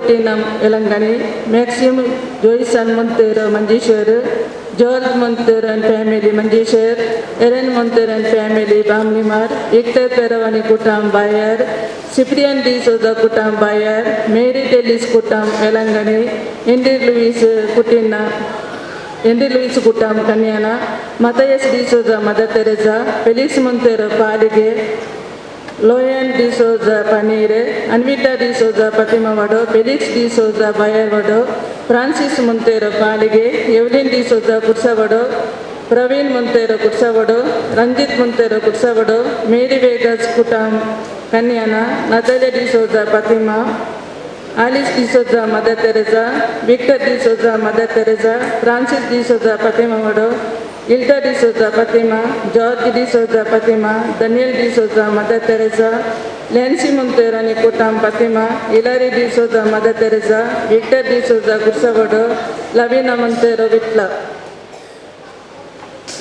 Kuttina Velankanni, Maxim Joyson Monteiro Manjeshwar, George Monteiro and family Manjeshwar, Aaron Monteiro and family Bamlimar, Victor Peravani Kuttam Bayar, Cyprian D'Souza Kuttam Bayar, Mary Delys Kuttam Velankanni, Henry Louis Kuttina, Henry Louis Kuttam Kanyana, Matthias D'Souza Mother Teresa, Felix Monteiro Palige, Loyan D'Souza Paneer, Anvita D'Souza Fatima Vadau, Felix D'Souza Bayarvadau, Francis Monteiro Palige, Evelyn D'Souza Kursavadau, Praveen Monteiro Kursavadau, Ranjith Monteiro Kursavadau, Mary Vegas Kuttam Kanyana, Natalia D'Souza Fatima, Alice D'Souza Mother Teresa, Victor D'Souza Mother Teresa, Francis D'Souza Fatima Vadau, Ilda D'Souza Fatima, George D'Souza Fatima, Daniel D'Souza Mother Teresa, Lancy Monteiro ani Kuttam Fatima, Hillary D'Souza Mother Teresa, Victor D'Souza Kursavadau, Lavina Monteiro Vitla,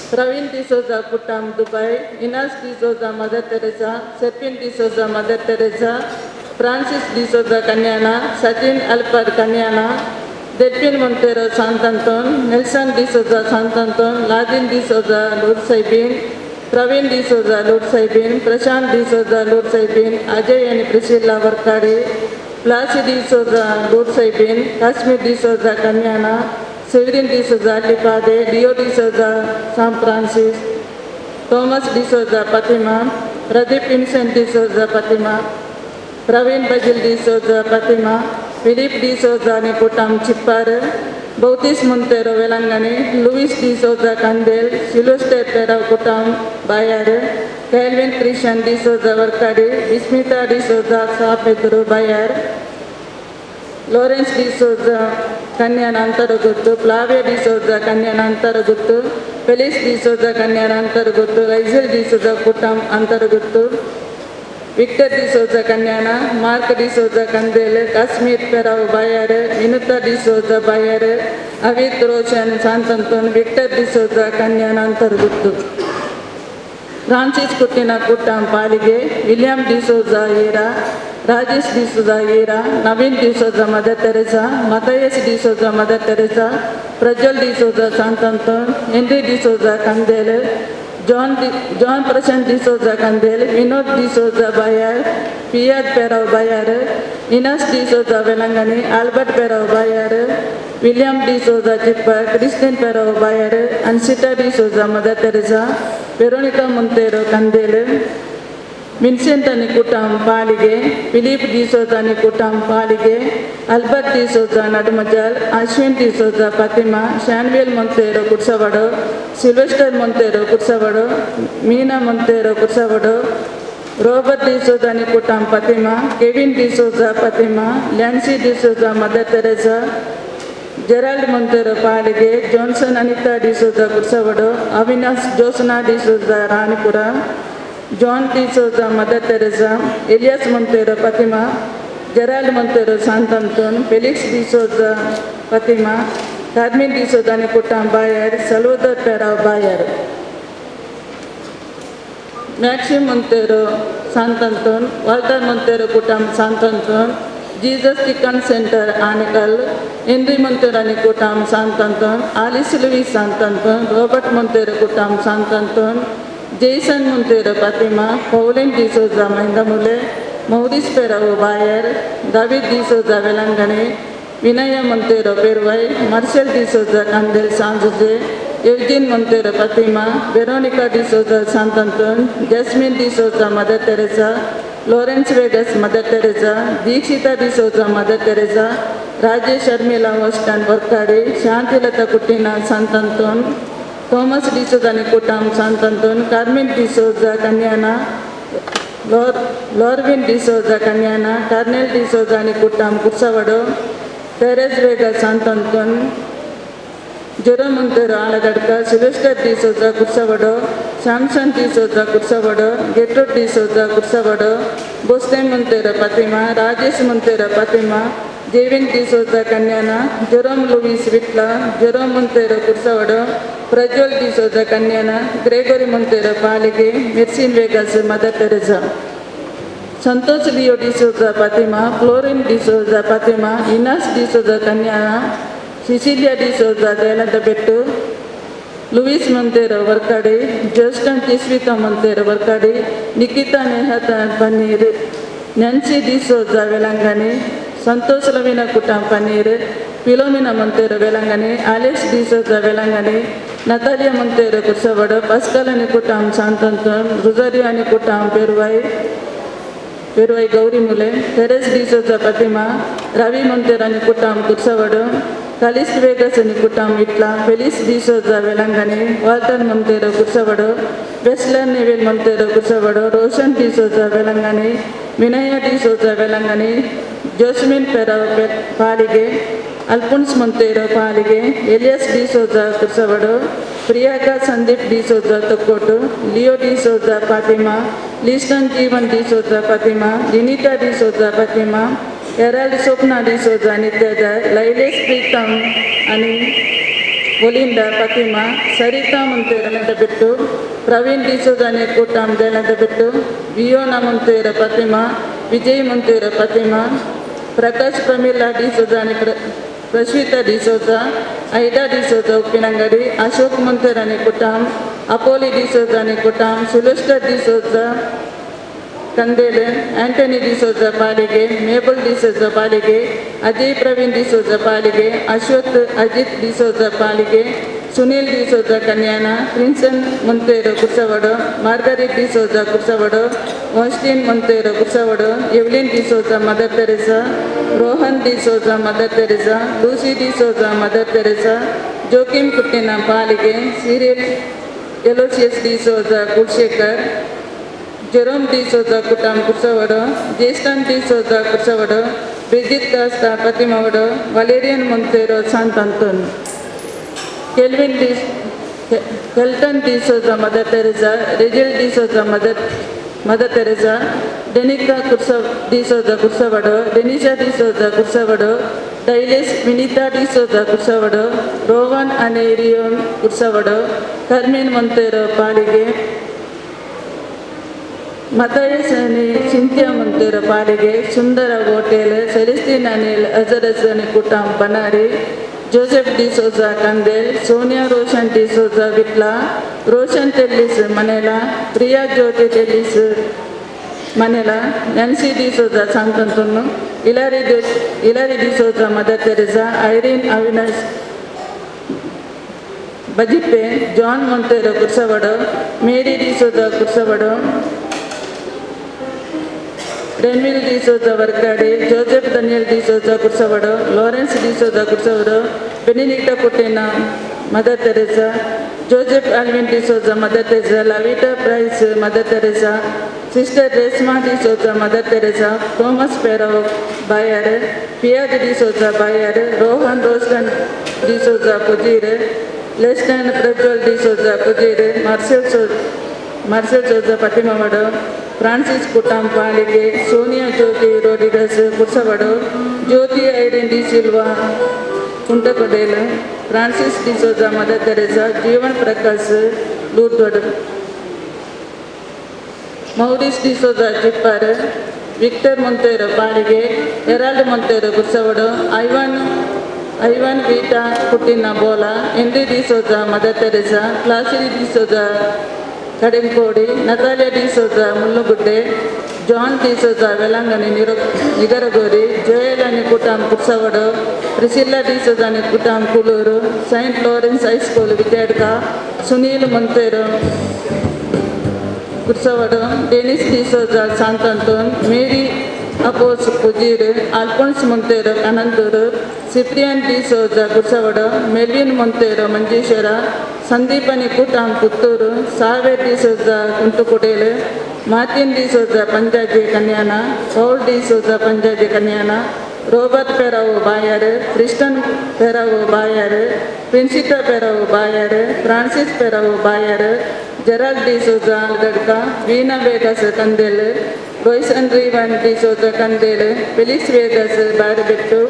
Praveen D'Souza Kuttam Dubai, Inas D'Souza Mother Teresa, Serpin D'Souza Mother Teresa, Francis D'Souza Kanyana, Sachin Alper Kanyana, Delphin Monteiro Santanton, Nelson D'Souza Santanton, Ladin D'Souza Lourdes Saibin, Praveen D'Souza Lourdes Saibin, Prashant D'Souza Lourdes Saibin, Ajay आणि Priscilla Varkade, Plassey D'Souza Lourdes Saibin, Kashmir D'Souza Kanyana, Severin D'Souza Lipade, Leo D'Souza Sam Francis, Thomas D'Souza Fatima, Pradeep Vincent D'Souza Fatima, Praveen Basil D'Souza Fatima, Philip D'Souza आणि कुटाम चिप्पार, बौतीस Monteiro Velankanni, Louis D'Souza Kandel, Sylvester Perao Kuttam Bayar, Calvin Christian D'Souza Varkady, Vismita D'Souza Sapedru Bayar, Lawrence D'Souza Kanyana Antaraguttu, Flavia D'Souza Kanyana Antaraguttu, Felix D'Souza Kanyana Antaraguttu, Raizel D'Souza Kuttam Antaraguttu, Victor D'Souza Kanyana, Mark D'Souza Kandel, Kashmir Perao Bayar, Vinutha D'Souza Bayar, Avith Roshan Santanton, Victor D'Souza Kanyana Antaraguttu, Francis Kuttina Kuttam Palige, William D'Souza Era, Rajesh D'Souza Era, Naveen D'Souza Mother Teresa, Matthias D'Souza Mother Teresa, Prajwal D'Souza Santanton, Henry D'Souza Kandel, John Prashant D'Souza Kandel, Vinod D'Souza Bayar, Piyad Perao Bayar, Inas D'Souza Velankanni, Albert Perao Bayar, William D'Souza Chippa, Christian Perao Bayar, Ansita D'Souza Mother Teresa, Veronica Monteiro Kandel, Vincent आणि कुटाम पालिगे, फिलीप डिसोजा आणि कुटाम Palige, Albert D'Souza Nadmajal, Ashwin D'Souza Fatima, Shanvel Monteiro Kursavadau, Sylvester Monteiro Kursavadau, Meena Monteiro Kursavadau, Robert D'Souza आणि कुटाम Fatima, Kevin D'Souza Fatima, Lancy D'Souza Mother Teresa, Gerald Monteiro Palige, Johnson Anita D'Souza Kursavadau, Avinash Josna D'Souza Ranipura, John D'Souza Mother Teresa, Elias Monteiro Fatima, Gerald Monteiro Santanton, Felix D'Souza Fatima, Carmen D'Souza आणि कुटाम बायर, Salvador Perao Bayar, Maxim Monteiro Santanton, Walter Monteiro Kuttam Santanton, Jesus chicken centre Anekal, Henry Monteiro आणि कुटाम सांतांतोन, आलिस लुईस सांतांतोन, रॉबर्ट मोंतेरो कुटाम Santanton, Jason Monteiro Fatima, Pauline D'Souza Mahindamule, Maurice Perao Bayar, David D'Souza Velankanni, Vinaya Monteiro Pervai, Marcel D'Souza Kandel San Jose, Eugene Monteiro Fatima, Veronica D'Souza Santanton, Jasmine D'Souza Mother Teresa, Lawrence Vegas Mother Teresa, Dikshita D'Souza Mother Teresa, Rajesh Sharmila Houston Varkady, Shantilatha Kuttina Santanton, Thomas D'Souza आणि कुटाम सांतांतोन, Carmen D'Souza कन्याना, लॉर्विन D'Souza कन्याना, Cornell D'Souza आणि कुटाम कुर्सावडो, Therese Vega Santanton, Jerome Monteiro Alagadka, Sylvester D'Souza Kursavadau, Samson D'Souza Kursavadau, Gertrude D'Souza Kursavadau, Boston Monteiro Fatima, Rajesh Monteiro Fatima, Jevin D'Souza Kanyana, Jerome Louis Vitla, Jerome Monteiro Kursavadau, Prajwal D'Souza Kanyana, Gregory Monteiro Palige, Mercin Vegas Mother Teresa, Santosh Leo D'Souza Fatima, Florin D'Souza Fatima, Inas D'Souza Kanyana, Cecilia D'Souza Dayananda Luis Monteiro Varkady, Justin Tisvita Monteiro Varkady, Nikita Nehata Paneer, Nancy D'Souza Velangani, Santosh Lavina Kutam Paneer, Philomena Monteiro Velangani, Alex D'Souza Velangani, Natalia Monteiro Kursavada, Pascal ani Kutam Santantam, Rosario ani Kutam Peruvai, Peruvai Gauri Mule, Teres D'Souza Fatima, Ravi Monteiro ani Kutam Kursavada, Kalis Vegas ani Kutam Vitla, Felice D'Souza Velangani, Walter Monteiro Kursavada, Wesler Neville Monteiro Kursavada, Roshan D'Souza Velangani, Vinaya D'Souza Velangani, Josmin Pera Palige, Alphonse Monteiro Palige, Elias D'Souza Kursavada, Priyanka Sandeep D'Souza Tokkotu, Leo D'Souza Fatima, Liston Jeevan D'Souza Fatima, Linita D'Souza Fatima, Herald Swapna D'Souza Nityaja, Lailesh Pritam ani Olinda Fatima, Sarita Monteiro Bittu, Praveen D'Souza ani Kutam Dayananda Bittu, Viona Monteiro Fatima, Vijay Monteiro Fatima, Prakash Pramila D'Souza ani Prashvita D'Souza, Aida D'Souza Uppinangadi, Ashok Monteiro ani Kutam, Apoli D'Souza ani Kutam, Sylvester D'Souza Kandele, Antony D'Souza Palige, Mabel D'Souza Palige, Ajay Praveen D'Souza Palige, Ashwath Ajit D'Souza Palige, Sunil D'Souza Kanyana, Princeton Monteiro Kursavada, Margaret D'Souza Kursavada, Austin Monteiro Kursavada, Evelyn D'Souza Mother Teresa, Rohan D'Souza Mother Teresa, Lucy D'Souza Mother Teresa, Joachim Kuttina Palige, Cyril Aloysius D'Souza Kulshekar, Jerome D'Souza Kutam Kursavada, Jason D'Souza Kursavada, Brigitte Costa Fatimavada, Valerian Monteiro Santanton, Kelvin Kelton D'Souza Mother Teresa, Regil D'Souza Mother Teresa, Denika D'Souza Kursavada, Denisha D'Souza Kursavada, Dailesh Vinita D'Souza Kursavada, Rowan Anerion Kursavada, Carmen Monteiro Palige, Matthias ani Cynthia Monteiro Palige, Sundara Hotel, Celestine Anil Azaras ani Kutam Panari, Joseph D'Souza Kandel, Sonia Roshan D'Souza Vitla, Roshan Tellis Manela, Priya Jyoti Tellis Manela, Nancy D'Souza Santantunnu, Hilary D'Souza Mother Teresa, Irene Avinash Bajipe, John Monteiro Kursavada, Mary D'Souza Kursavada, Renville D'Souza Varkady, Joseph Daniel D'Souza Kursavada, Lawrence D'Souza Kursavada, Benedicta Kutena Mother Teresa, Joseph Alvin D'Souza Mother Teresa, Lavita Price Mother Teresa, Sister Resma D'Souza Mother Teresa, Thomas Pero Bayar, Pia D'Souza Bayar, Rohan Rostan D'Souza Pujire, Leston Prajwal D'Souza Pujire, Marcel Souza Fatimavada, Francis Kutam Palige, Sonia Jyoti Rodriguez Kursavada, Jyoti Irene D'Silva Kuntakadel, Francis D'Souza Mother Teresa, Jeevan Prakash Lurtwad, Maurice D'Souza Jippar, Victor Monteiro Palige, Herald Monteiro Kursavada, Ivan Vita Kuttina Bola, Henry D'Souza Mother Teresa, Placid D'Souza Kadengodi, Natalia D'Souza Mullugudde, John D'Souza Velangani Nigaragori, Joel ani Kutam Kursavada, Priscilla D'Souza ani Kutam Kuluru, Saint Lawrence High School Vidyadka, Sunil Monteiro Kursavada, Dennis D'Souza Santanton, Mary Apos Pujir, Alphonse Monteiro Anantur, Cyprian D'Souza Kursavada, Melvin Monteiro Manjeshwara, Sandeep ani Kutam Puttur, Save D'Souza Kuntukudel, Martin D'Souza Panjaji Kanyana, Paul D'Souza Panjaji Kanyana, Robert Perao Bayar, Tristan Perao Bayar, Princita Perao Bayar, Francis Perao Bayar, Gerald D'Souza Algadka, Veena Vegas Kandel, Royce and Revan D'Souza Kandel, Felix Vegas Barabettu,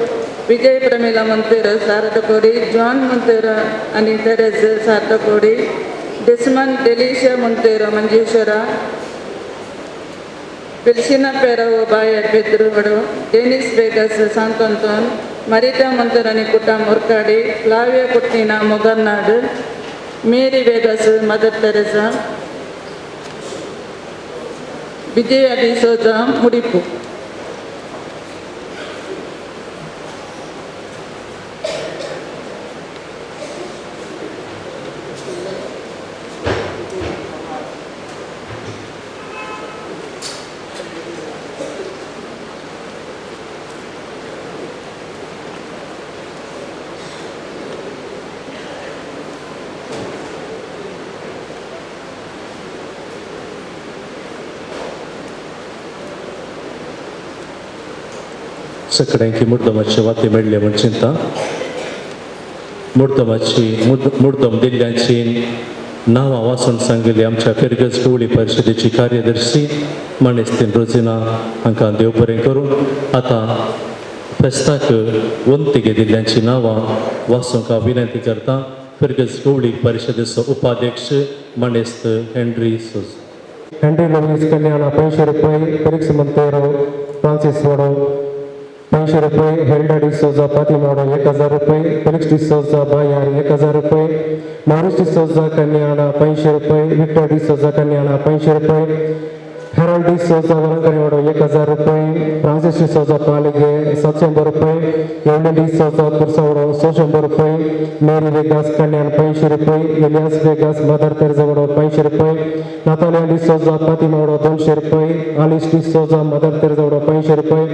Vijay Pramila Monteiro Saradakodi, John Monteiro ani Therese Saradakodi, Desmond Delicia Monteiro Manjeshwara, Wilsina Ferrao Bayar Pedro Denis Vegas Santo Antonio, Marita Monteiro Kuttam Vorkady, Flavia Coutinho Mogarnad, Mary Vegas Mother Teresa, Vijaya D'Souza Mudipu. सगळ्यांकी मुर्दमाची वाती मेळ्ळी म्हूण चिंता. मुर्दमाची मुर्दम दिल्ल्यांची नांवां वाचून सांगिल्ली आमच्या फिरगज कवळी परिशदेची कार्यदर्शी माणेस्तीन रोजिना हांकां देव बरें करूं. आतां फेस्ताक वंतिगे दिल्ल्यांची नांवां वाचूंक हांव विनंती करता. फिरगज कवळी परिशदेचो उपाध्यक्ष माणेस्त हेनरी सोज. हेनरी लुईस कल्याणा 500 रुपये, फेलिक्स मंतेरो फ्रांसीस वडो 500 रुपये, हेल्डा डिसोजा पातिमाडो 1000 रुपये, फेलिक्स डिसोजा बायार 1000 रुपये, मॉरिस डिसोजा कन्याणा 500 रुपये, विक्टर डिसोजा कन्याणा 500 रुपये, हेरोल्ड डिसोजा वरंगणवाडो 1000 रुपये, फ्रांसिस डिसोजा पालिगे 700 रुपये, एवलिन डिसोजा कुर्सावडो 100 रुपये, मेरी वेगास कन्याण 500 रुपये, एलियास वेगास मदर तेरेसा 500 रुपये, नातालिया डिसोजा पातिमावडो 200 रुपये, आलिस डिसोजा मदर तेरेसा 500 रुपये,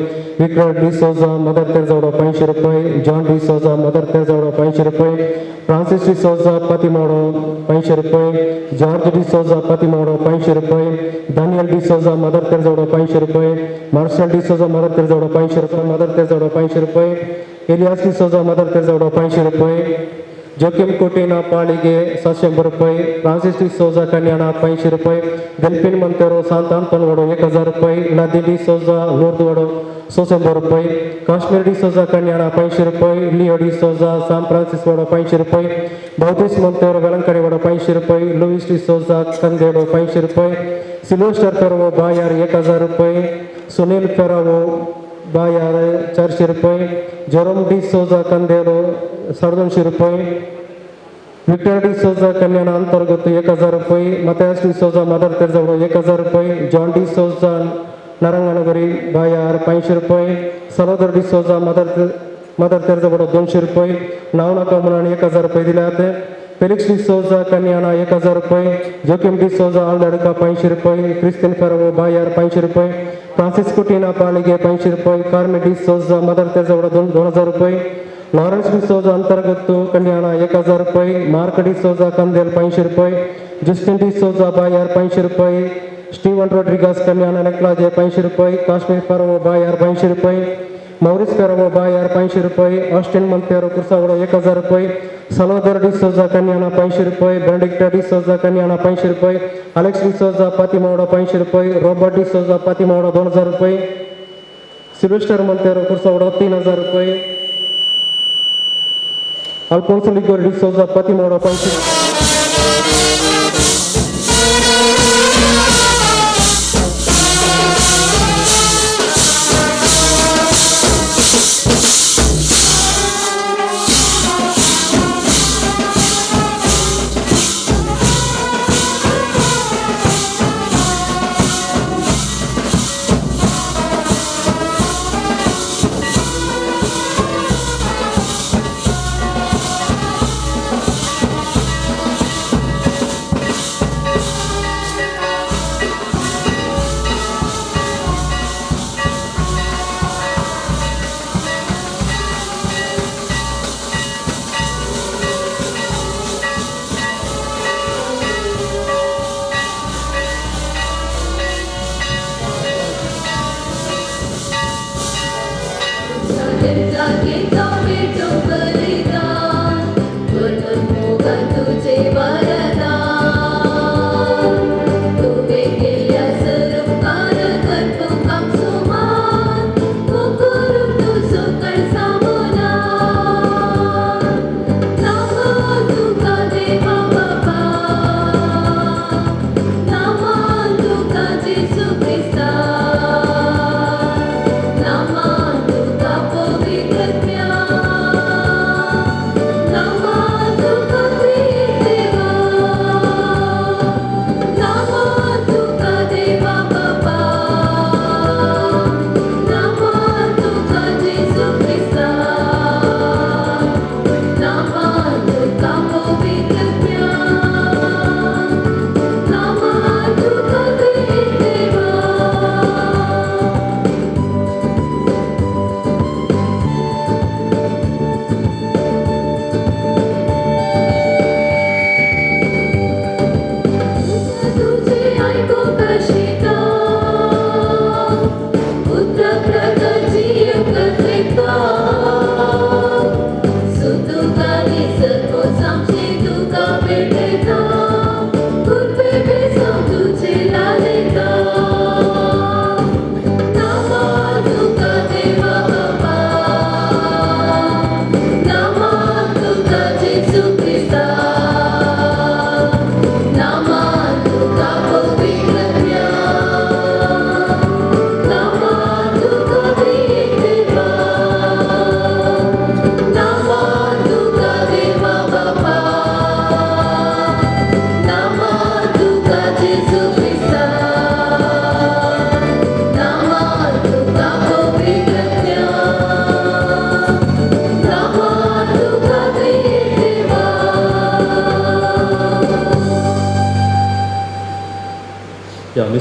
विक्टर डिसोजा मदर तेरेसा 500 रुपये, जॉन डिसोजा मदर तेरेसा 500 रुपये, फ्रांसिस डिसोजा पातिमावडो 500 रुपये, जॉर्ज डिसोजा पातिमावडो 500 रुपये, दानियल डिसोजा मदर तेरेसा 500 रुपये, मार्शल डिसोजा मदर तेरेसा 500 रुपये, मदर तेरेसा 500 रुपये, एलियास डिसोजा मदर तेरेसा 500 रुपये, जोकिम कुटीना पालिगे 700 रुपये, फ्रांसिस डिसोजा कन्याणा 500 रुपये, डेल्फिन मंतेरो सांतांतोन वडो 1000 रुपये, लदी डिसोजा लूर्द वडो 100 रुपये, काश्मीर डिसोजा कन्याणा 500 रुपये, लिओ डिसोजा सान फ्रांसिस वडो 500 रुपये, बौद्धिस मंतेरो वेलंकडी वडो 500 रुपये, लुईस डिसोजा कंदेडो 500 रुपये, सिल्वेस्टर फेरावो बायार 1000 रुपये, सुनील फेरावो बायार 400 रुपये, जेरोम डिसोजा कंदेलो 250 रुपये, विक्टर डिसोजा कन्याणा अंतर्गत 1000 रुपये, मथायस डिसोजा मदर तेरेसा 1000 रुपये, जॉन डिसोजा नारंगनगरी बायार 500 रुपये, सलोदर डिसोजा मदर तेरेसा 200 रुपये, नाव नाका म्हणून 1000 रुपये दिले जाते. फेलिक्स डिसोजा कन्याणा 1000 रुपये, जोकिम डिसोजा आल्दडका 500 रुपये, क्रिस्टिन फेरावो बायार 500 रुपये, फ्रांसिस कुटीना पालिगे 500 रुपये, कार्मे डिसोजा मदर तेरेसा 2000 रुपये, लॉरेंस डिसोजा अंतर्गत कन्याणा 1000 रुपये, मार्क डिसोजा कंदेल 500 रुपये, जस्टिन डिसोजा बायार 500 रुपये, स्टीवन रोड्रिगास कन्याणा नेकलाजे 500 रुपये, काश्मीर फेरावो बायार 500 रुपये, मौरिस फेरावो बायार 500 रुपये, ऑस्टिन मंतेरो कुर्सावडो 1000 रुपये, सलोदर डिसोजा कन्याणा 500 रुपये, बेनेडिक्टा डिसोजा कन्याणा 500 रुपये, अलेक्स डिसोजा पातिमावडो 500 रुपये, रॉबर्ट डिसोजा पातिमावडो 2000 रुपये, सिल्वेस्टर मंतेरो कुर्सावडो 3000 रुपये, अल्फोन्सो लिगोर डिसोजा पातिमावडो 500. Cristo.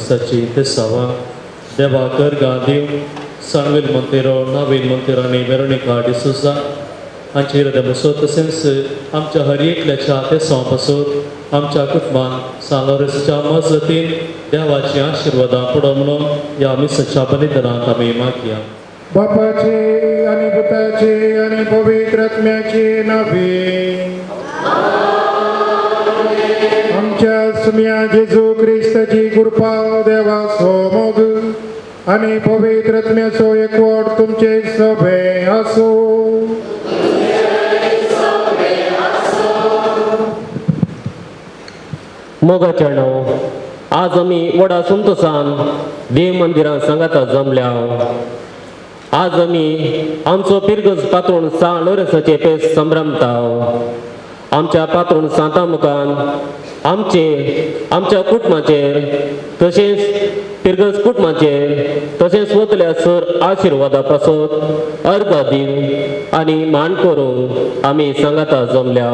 मिसाची तेसावां देवा करगा दिव सानवेल मंतेरो नावीन मंतेरो आनी वेरोनिका डिसोजा हांचे हृदय बसत तशेंच आमच्या हर एकल्याच्या तेसांव पासत आमच्या कुटुंबान सान लोरेंसाच्या मजतीन देवाची आशिर्वादां पुडो म्हणून ह्या मिसाच्या बलिदानांत आमी मागया. बापाचे आणि पुताचे आणि पवित्र आत्म्याचे नावे आमच्या सुम्या जेजू क्रिस्ताची कृपा देवाचो मोग आणि पवित्र आत्म्याचो एकवट तुमचे सभे आसूं. मोगाच्या णव आज आमी व्हडा संतोसान देव मंदिरां सांगाता जमल्या. आज आमी आमचो पिरगज पात्रोण सान लोरेंसाचे पेस संभ्रमता. आमच्या पात्रोण सांता मुखान आमचे आमच्या कुटुंबाचेर तशेंच पिरगज कुटुंबाचेर तशेंच वतल्या सर आशिर्वादा पासत अर्घ दिवन आनी मान करूंक आमी सांगाता जमल्या.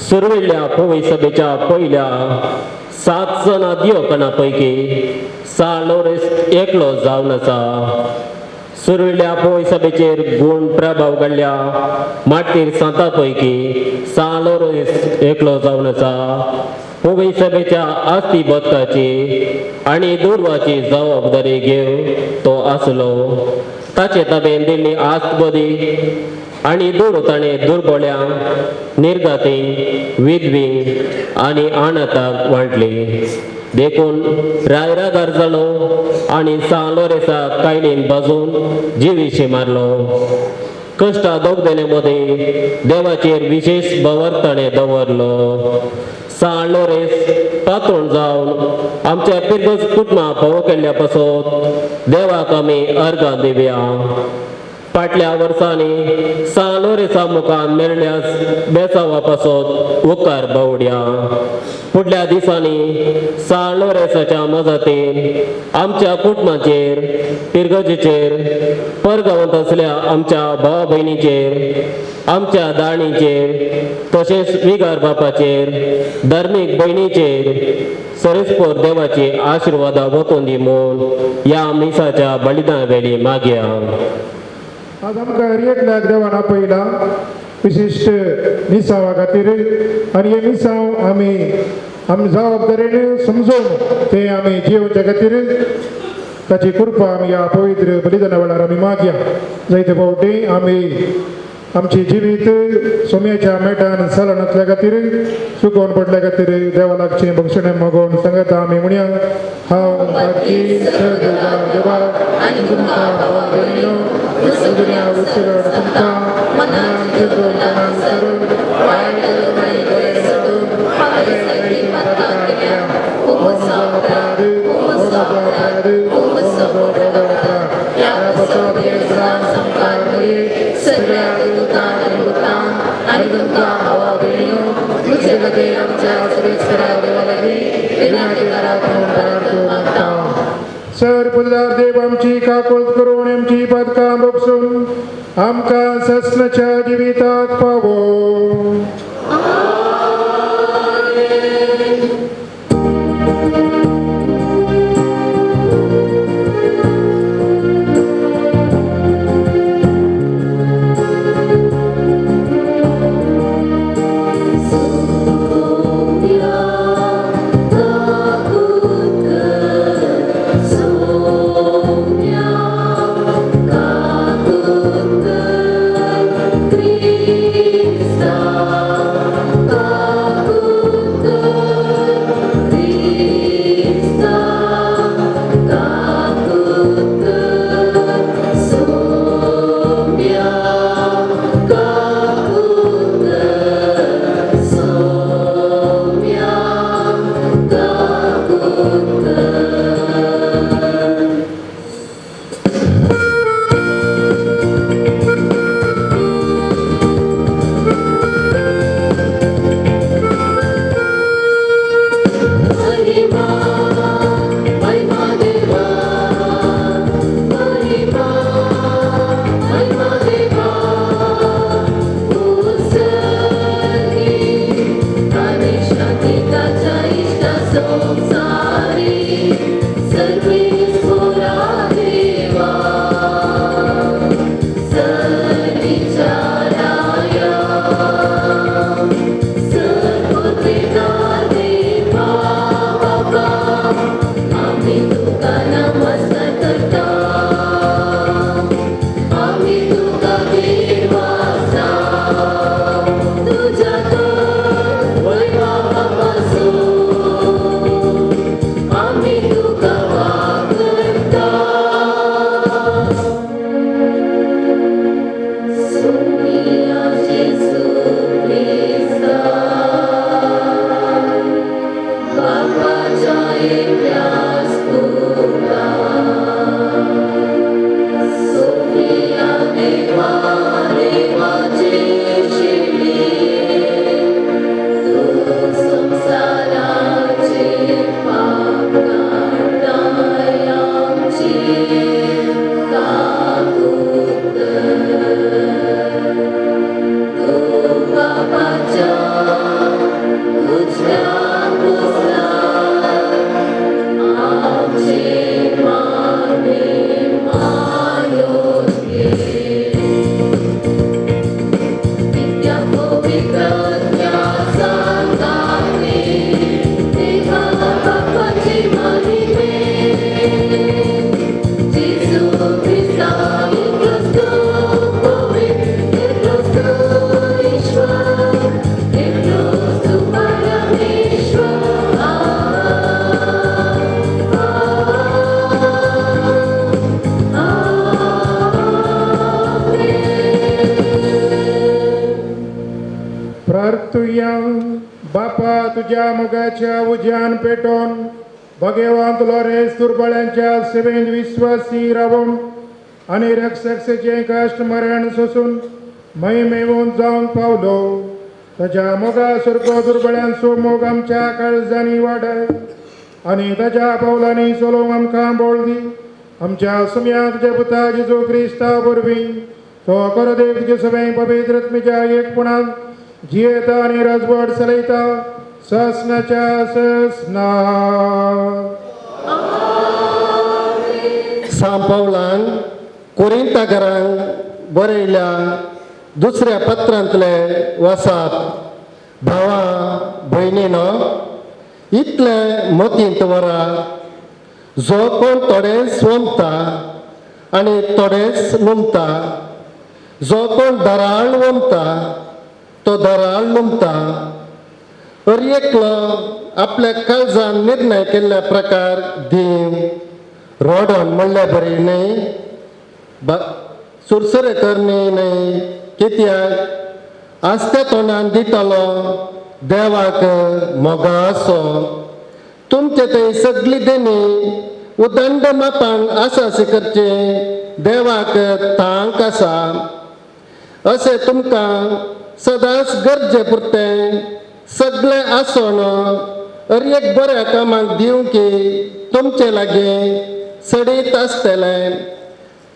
सुरवेल्या पवई सभेच्या पयल्या 7 जाणां दिवकणा पैकी सान लोरेंस एकलो जावन आसा. सुरवेल्या पवई सभेचेर गुण प्रभाव घडल्या माटीर सांता पैकी सान लोरेंस एकलो जावन आसा. पवई सभेच्या आस्ती बदकाची आनी दुर्वाची जबाबदारी घेवन तो आसलो. ताचे ताबेन दिल्ली आस्त बदी आनी दूर ताणें दुर्बळ्यांक निर्गातींक विधवींक आनी अनाथाक वांटली. देखून रायरागार जालो आनी सान लोरेंसाक कायलीन भाजून जिवीशी मारलो. कश्टा दोगदेले मदीं देवाचेर विशेश भवर ताणें दवरलो. सान लोरेंस पात्रोण जावन आमच्या पिरगज कुटुंबा फावो केल्ल्या पासत देवाक आमी अर्घां दिवया. फाटल्या वर्सांनी सान लोरेंसा मुखार मेळ्ळ्या बेसावा पासत उपकार बावड्या. फुडल्या दिसांनी सान लोरेंसाच्या मजतीन आमच्या कुटुंबाचेर पिरगजेचेर परगांवांत आसल्या आमच्या भावा भयणीचेर आमच्या दाणीचेर तशेंच विगार बापाचेर धार्मीक भयणीचेर सरेस्पोर देवाची आशिर्वादां वतून दी म्हूण ह्या मिसाच्या बलिदान वेळी मागया. आज आमकां हर एकल्याक देवान आपयला विशिश्ट मिसांवा खातीर आनी हे मिसांव आमी आमी जबाबदारेन समजून ते आमी जियोवच्या खातीर ताची कृपा आमी ह्या पवित्र बलिदाना वेळार आमी मागया. जायते फावटी आमी आमची जिवीत सोम्याच्या मेटान चलनातल्या खातीर चुकोवन पडल्या खातीर देवा लागचें बक्षणें मागोवन सांगता आमी म्हणया. हांव देवा तुमकां भावा भयणीनो दुनिया उचलून तुमकां मनान चिंतून तणान करून वायट आनी बरें सोडून म्हजो अपराध म्हजो अपराध म्हजो व्हडलो अपराध. ह्या पासत संकार सगळ्या दूतांक आनी भुतांक आनी तुमकां भावा भयणीनो तुमचे खातीर आमच्या सरेस्वरा देवा लागीं विनंती करात म्हूण प्रार्थना मागता. सर पुजदार देव आमची काकूळत करून आमची पदकां भोगसून आमकां सस्नाच्या जिविताक पावो. Krista. दिवया. बापा तुज्या मोगाच्या उज्यान पेटोवन भगेवांत लोरेस दुर्बळ्यांच्या सेवेंत विश्वासी रावून आनी रक्षकसेचें कश्ट मरण सोसून महिमेवून जावन पावलो. ताज्या मोगा सारको दुर्बळ्यांचो मोग आमच्या काळजांनी वाडय आनी ताज्या पावलांनी चलोवंक आमकां बळ दी. आमच्या सुम्या तुज्या पुता जेजू क्रिस्ता वरवीं तो खरो देव तुजे सगळें पवित्र आत्म्याच्या एकपणान जियेता आनी राजवट चलयता ससनाच्या ससना. सांव पावलान कोरिंताकारांक बरयल्या दुसऱ्या पत्रांतले वसात. भावा भयणीनो, इतले मतींत वरा, जो कोण थोडेच वमता आनी थोडेच लुमता, जो कोण दराळ वमता तो दराळ लुमता. हर एकलो आपल्या काळजान निर्णय केल्ल्या प्रकार दिव रोडोन म्हणल्या बरी न्हय, सुरसुरे करणी न्हय, कित्याक आस्त्या तोंडान दितलो देवाक मोगा असो. तुमचे थंय सगळी देणी उदंड मापान आसा करचे देवाक तांक आसा. अशें तुमकां सदांच गरजे पुरतें सगळें आसून हर एक बऱ्या कामाक दिवंक तुमचे लागीं सडीत आसतलें.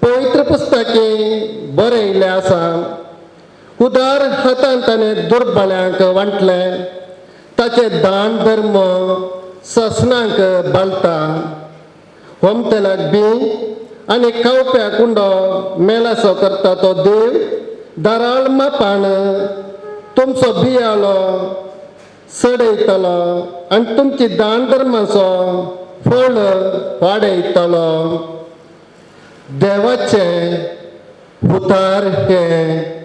पवित्र पुस्तके बरयल्लें आसा, उदार हातान ताणें दुर्बळ्यांक वांटलें, ताचें दान धर्म ससनांक बालता. होमतेलाक बी आनी खावप्याक उंडो मेलासो करता तो देव दराळ मापान तुमचो बियालो सडयतलो आनी तुमची दान धर्माचो फळ वाडयतलो. देवाचें उतार हें.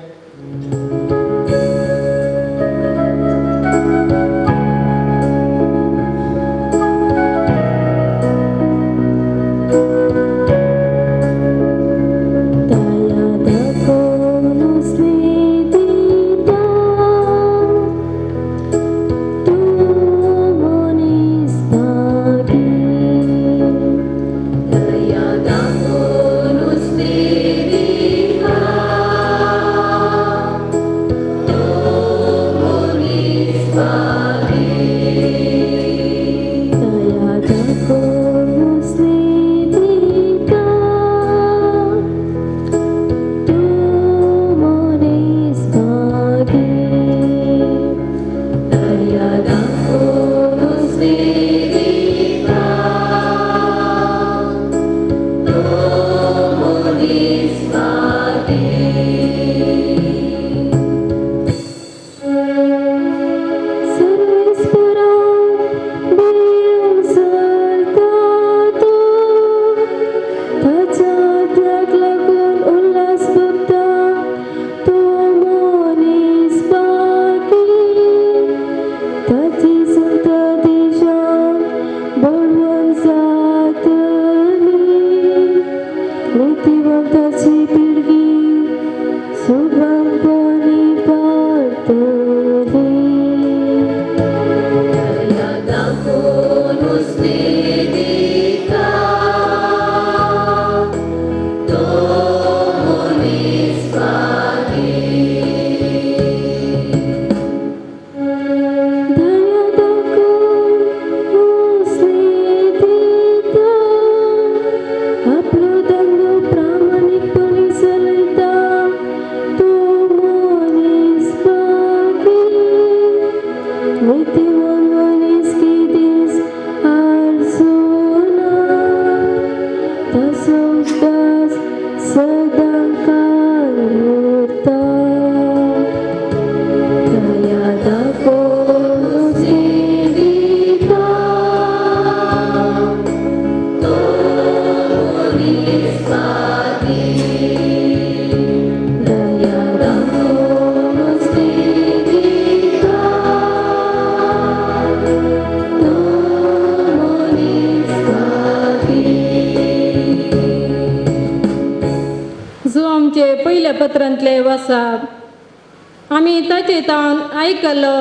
पत्रांतले वसाप आमी ताचे तावन आयकलो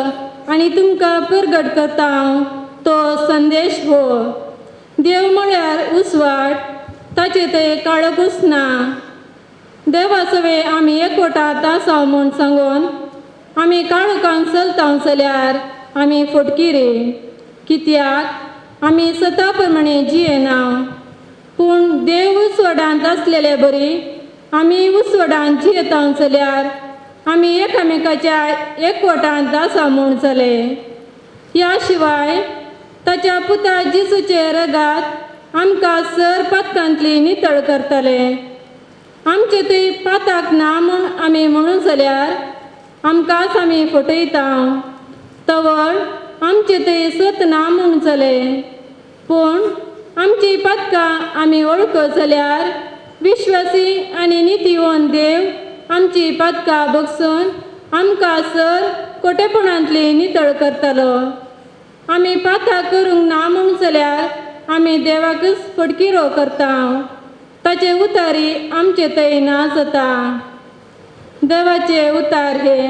आनी तुमकां परगट करता हांव तो संदेश हो. देव म्हळ्यार उजवाड, ताचे थंय काळोखूच ना. देवा सवे आमी एकवटांत आसा म्हूण सांगून आमी काळोखान चलता जाल्यार आमी फटकिरी, कित्याक आमी सता प्रमाणे जियेना. पूण देव उजवाडांत आसलेले बरी आमी उजवाडांत जियेता जाल्यार आमी एकामेकाच्या एकवटांत आसा म्हूण जाले. ह्या शिवाय ताच्या पुता जेजूचे रगात आमकां सर पातकांतली नितळ करतले. आमचे थंय पाताक ना म्हूण आमी म्हणून जाल्यार आमकांच आमी फटयता. तवळ आमचे थंय सत ना म्हूण जाले. पूण आमची पातकां आमी वळखत जाल्यार विश्वासी आनी नितीवन देव आमची पातकां बगसून आमकां सर कोटेपणांतली नितळ करतलो. आमी पातां करूंक ना म्हूण जाल्यार आमी देवाकच फटकिरो करता. ताचे उतारी आमचे थंय ना जाता. देवाचे उतार हे.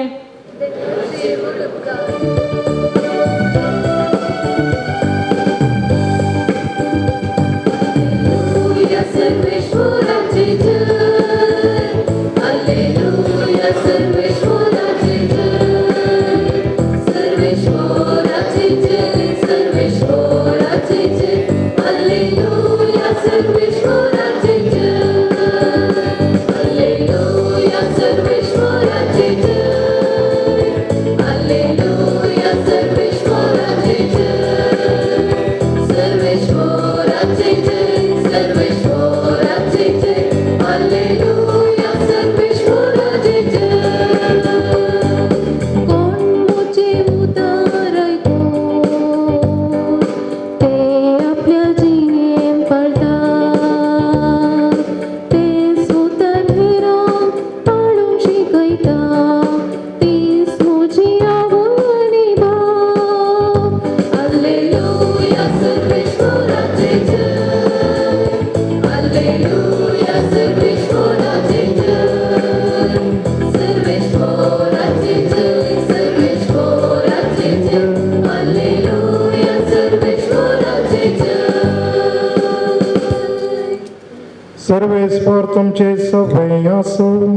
सर्वेस्पर तुमचे सवे आसूं.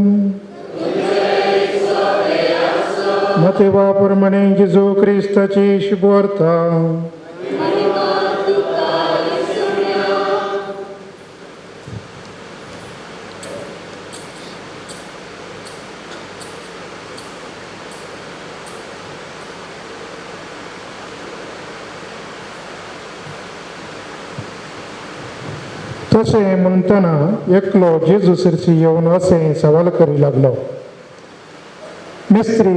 मतेवा प्रमाणे जेजू क्रिस्ताची शुभवार्ता. तशें म्हणटना एकलो जेजू सरशी येवन अशें सवाल करी लागलो, मिस्त्री,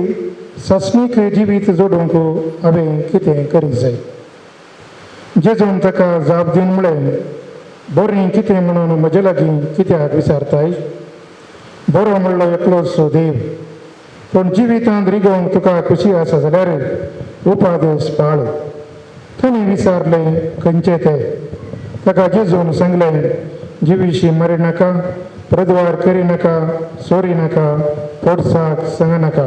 सासणीक जिवीत जोडूंक हांवें कितें करीत जाय? जेजून ताका जाप दिवन म्हळें, बरें कितें म्हणून म्हजे लागीं कित्याक विचारताय? बरो म्हणलो एकलोच देव, पूण जिवितांत रिगोवंक तुका खुशी आसा जाल्यार उपादेश पाळ. ताणें विचारलें, खंयचे ते? ताका जेजून सांगलें, जिवीशी मरी नाका, प्रद्वार करी नाका, चोरी नाका, पोटसाक सांग नाका,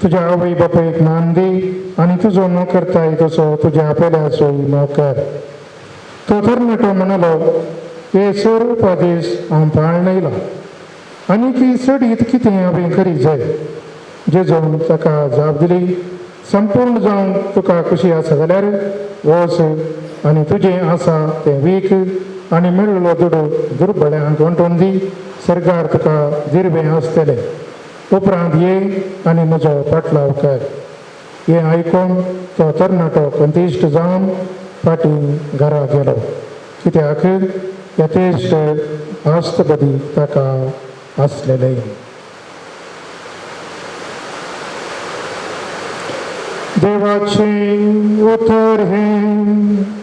तुज्या आवय बापायक मान दी आनी तुजो मोग करताय तसो तुज्या पेल्याचोय मोग कर. तो तरणाटो म्हणालो, हे सर उपादेश हांव पाळून येयला, आनी की चडीत कितें हांवें करीत जाय? जेजून ताका जाप दिली, संपूर्ण जावंक तुका खुशी आसा जाल्यार वच आनी तुजें आसा तें वीक आनी मेळिल्लो दुडू दुर्बळ्यांक वांटून दी, सरकार तुका दिर्वें आसतलें. उपरांत ये आनी म्हजो पाटलाव कर. हें आयकून तो तरणाटो कंतिश्ट जावन फाटीं घरा गेलो, कित्याक यथेश्ट आस्तबदी ताका आसलेलें. देवाचें उतर हें.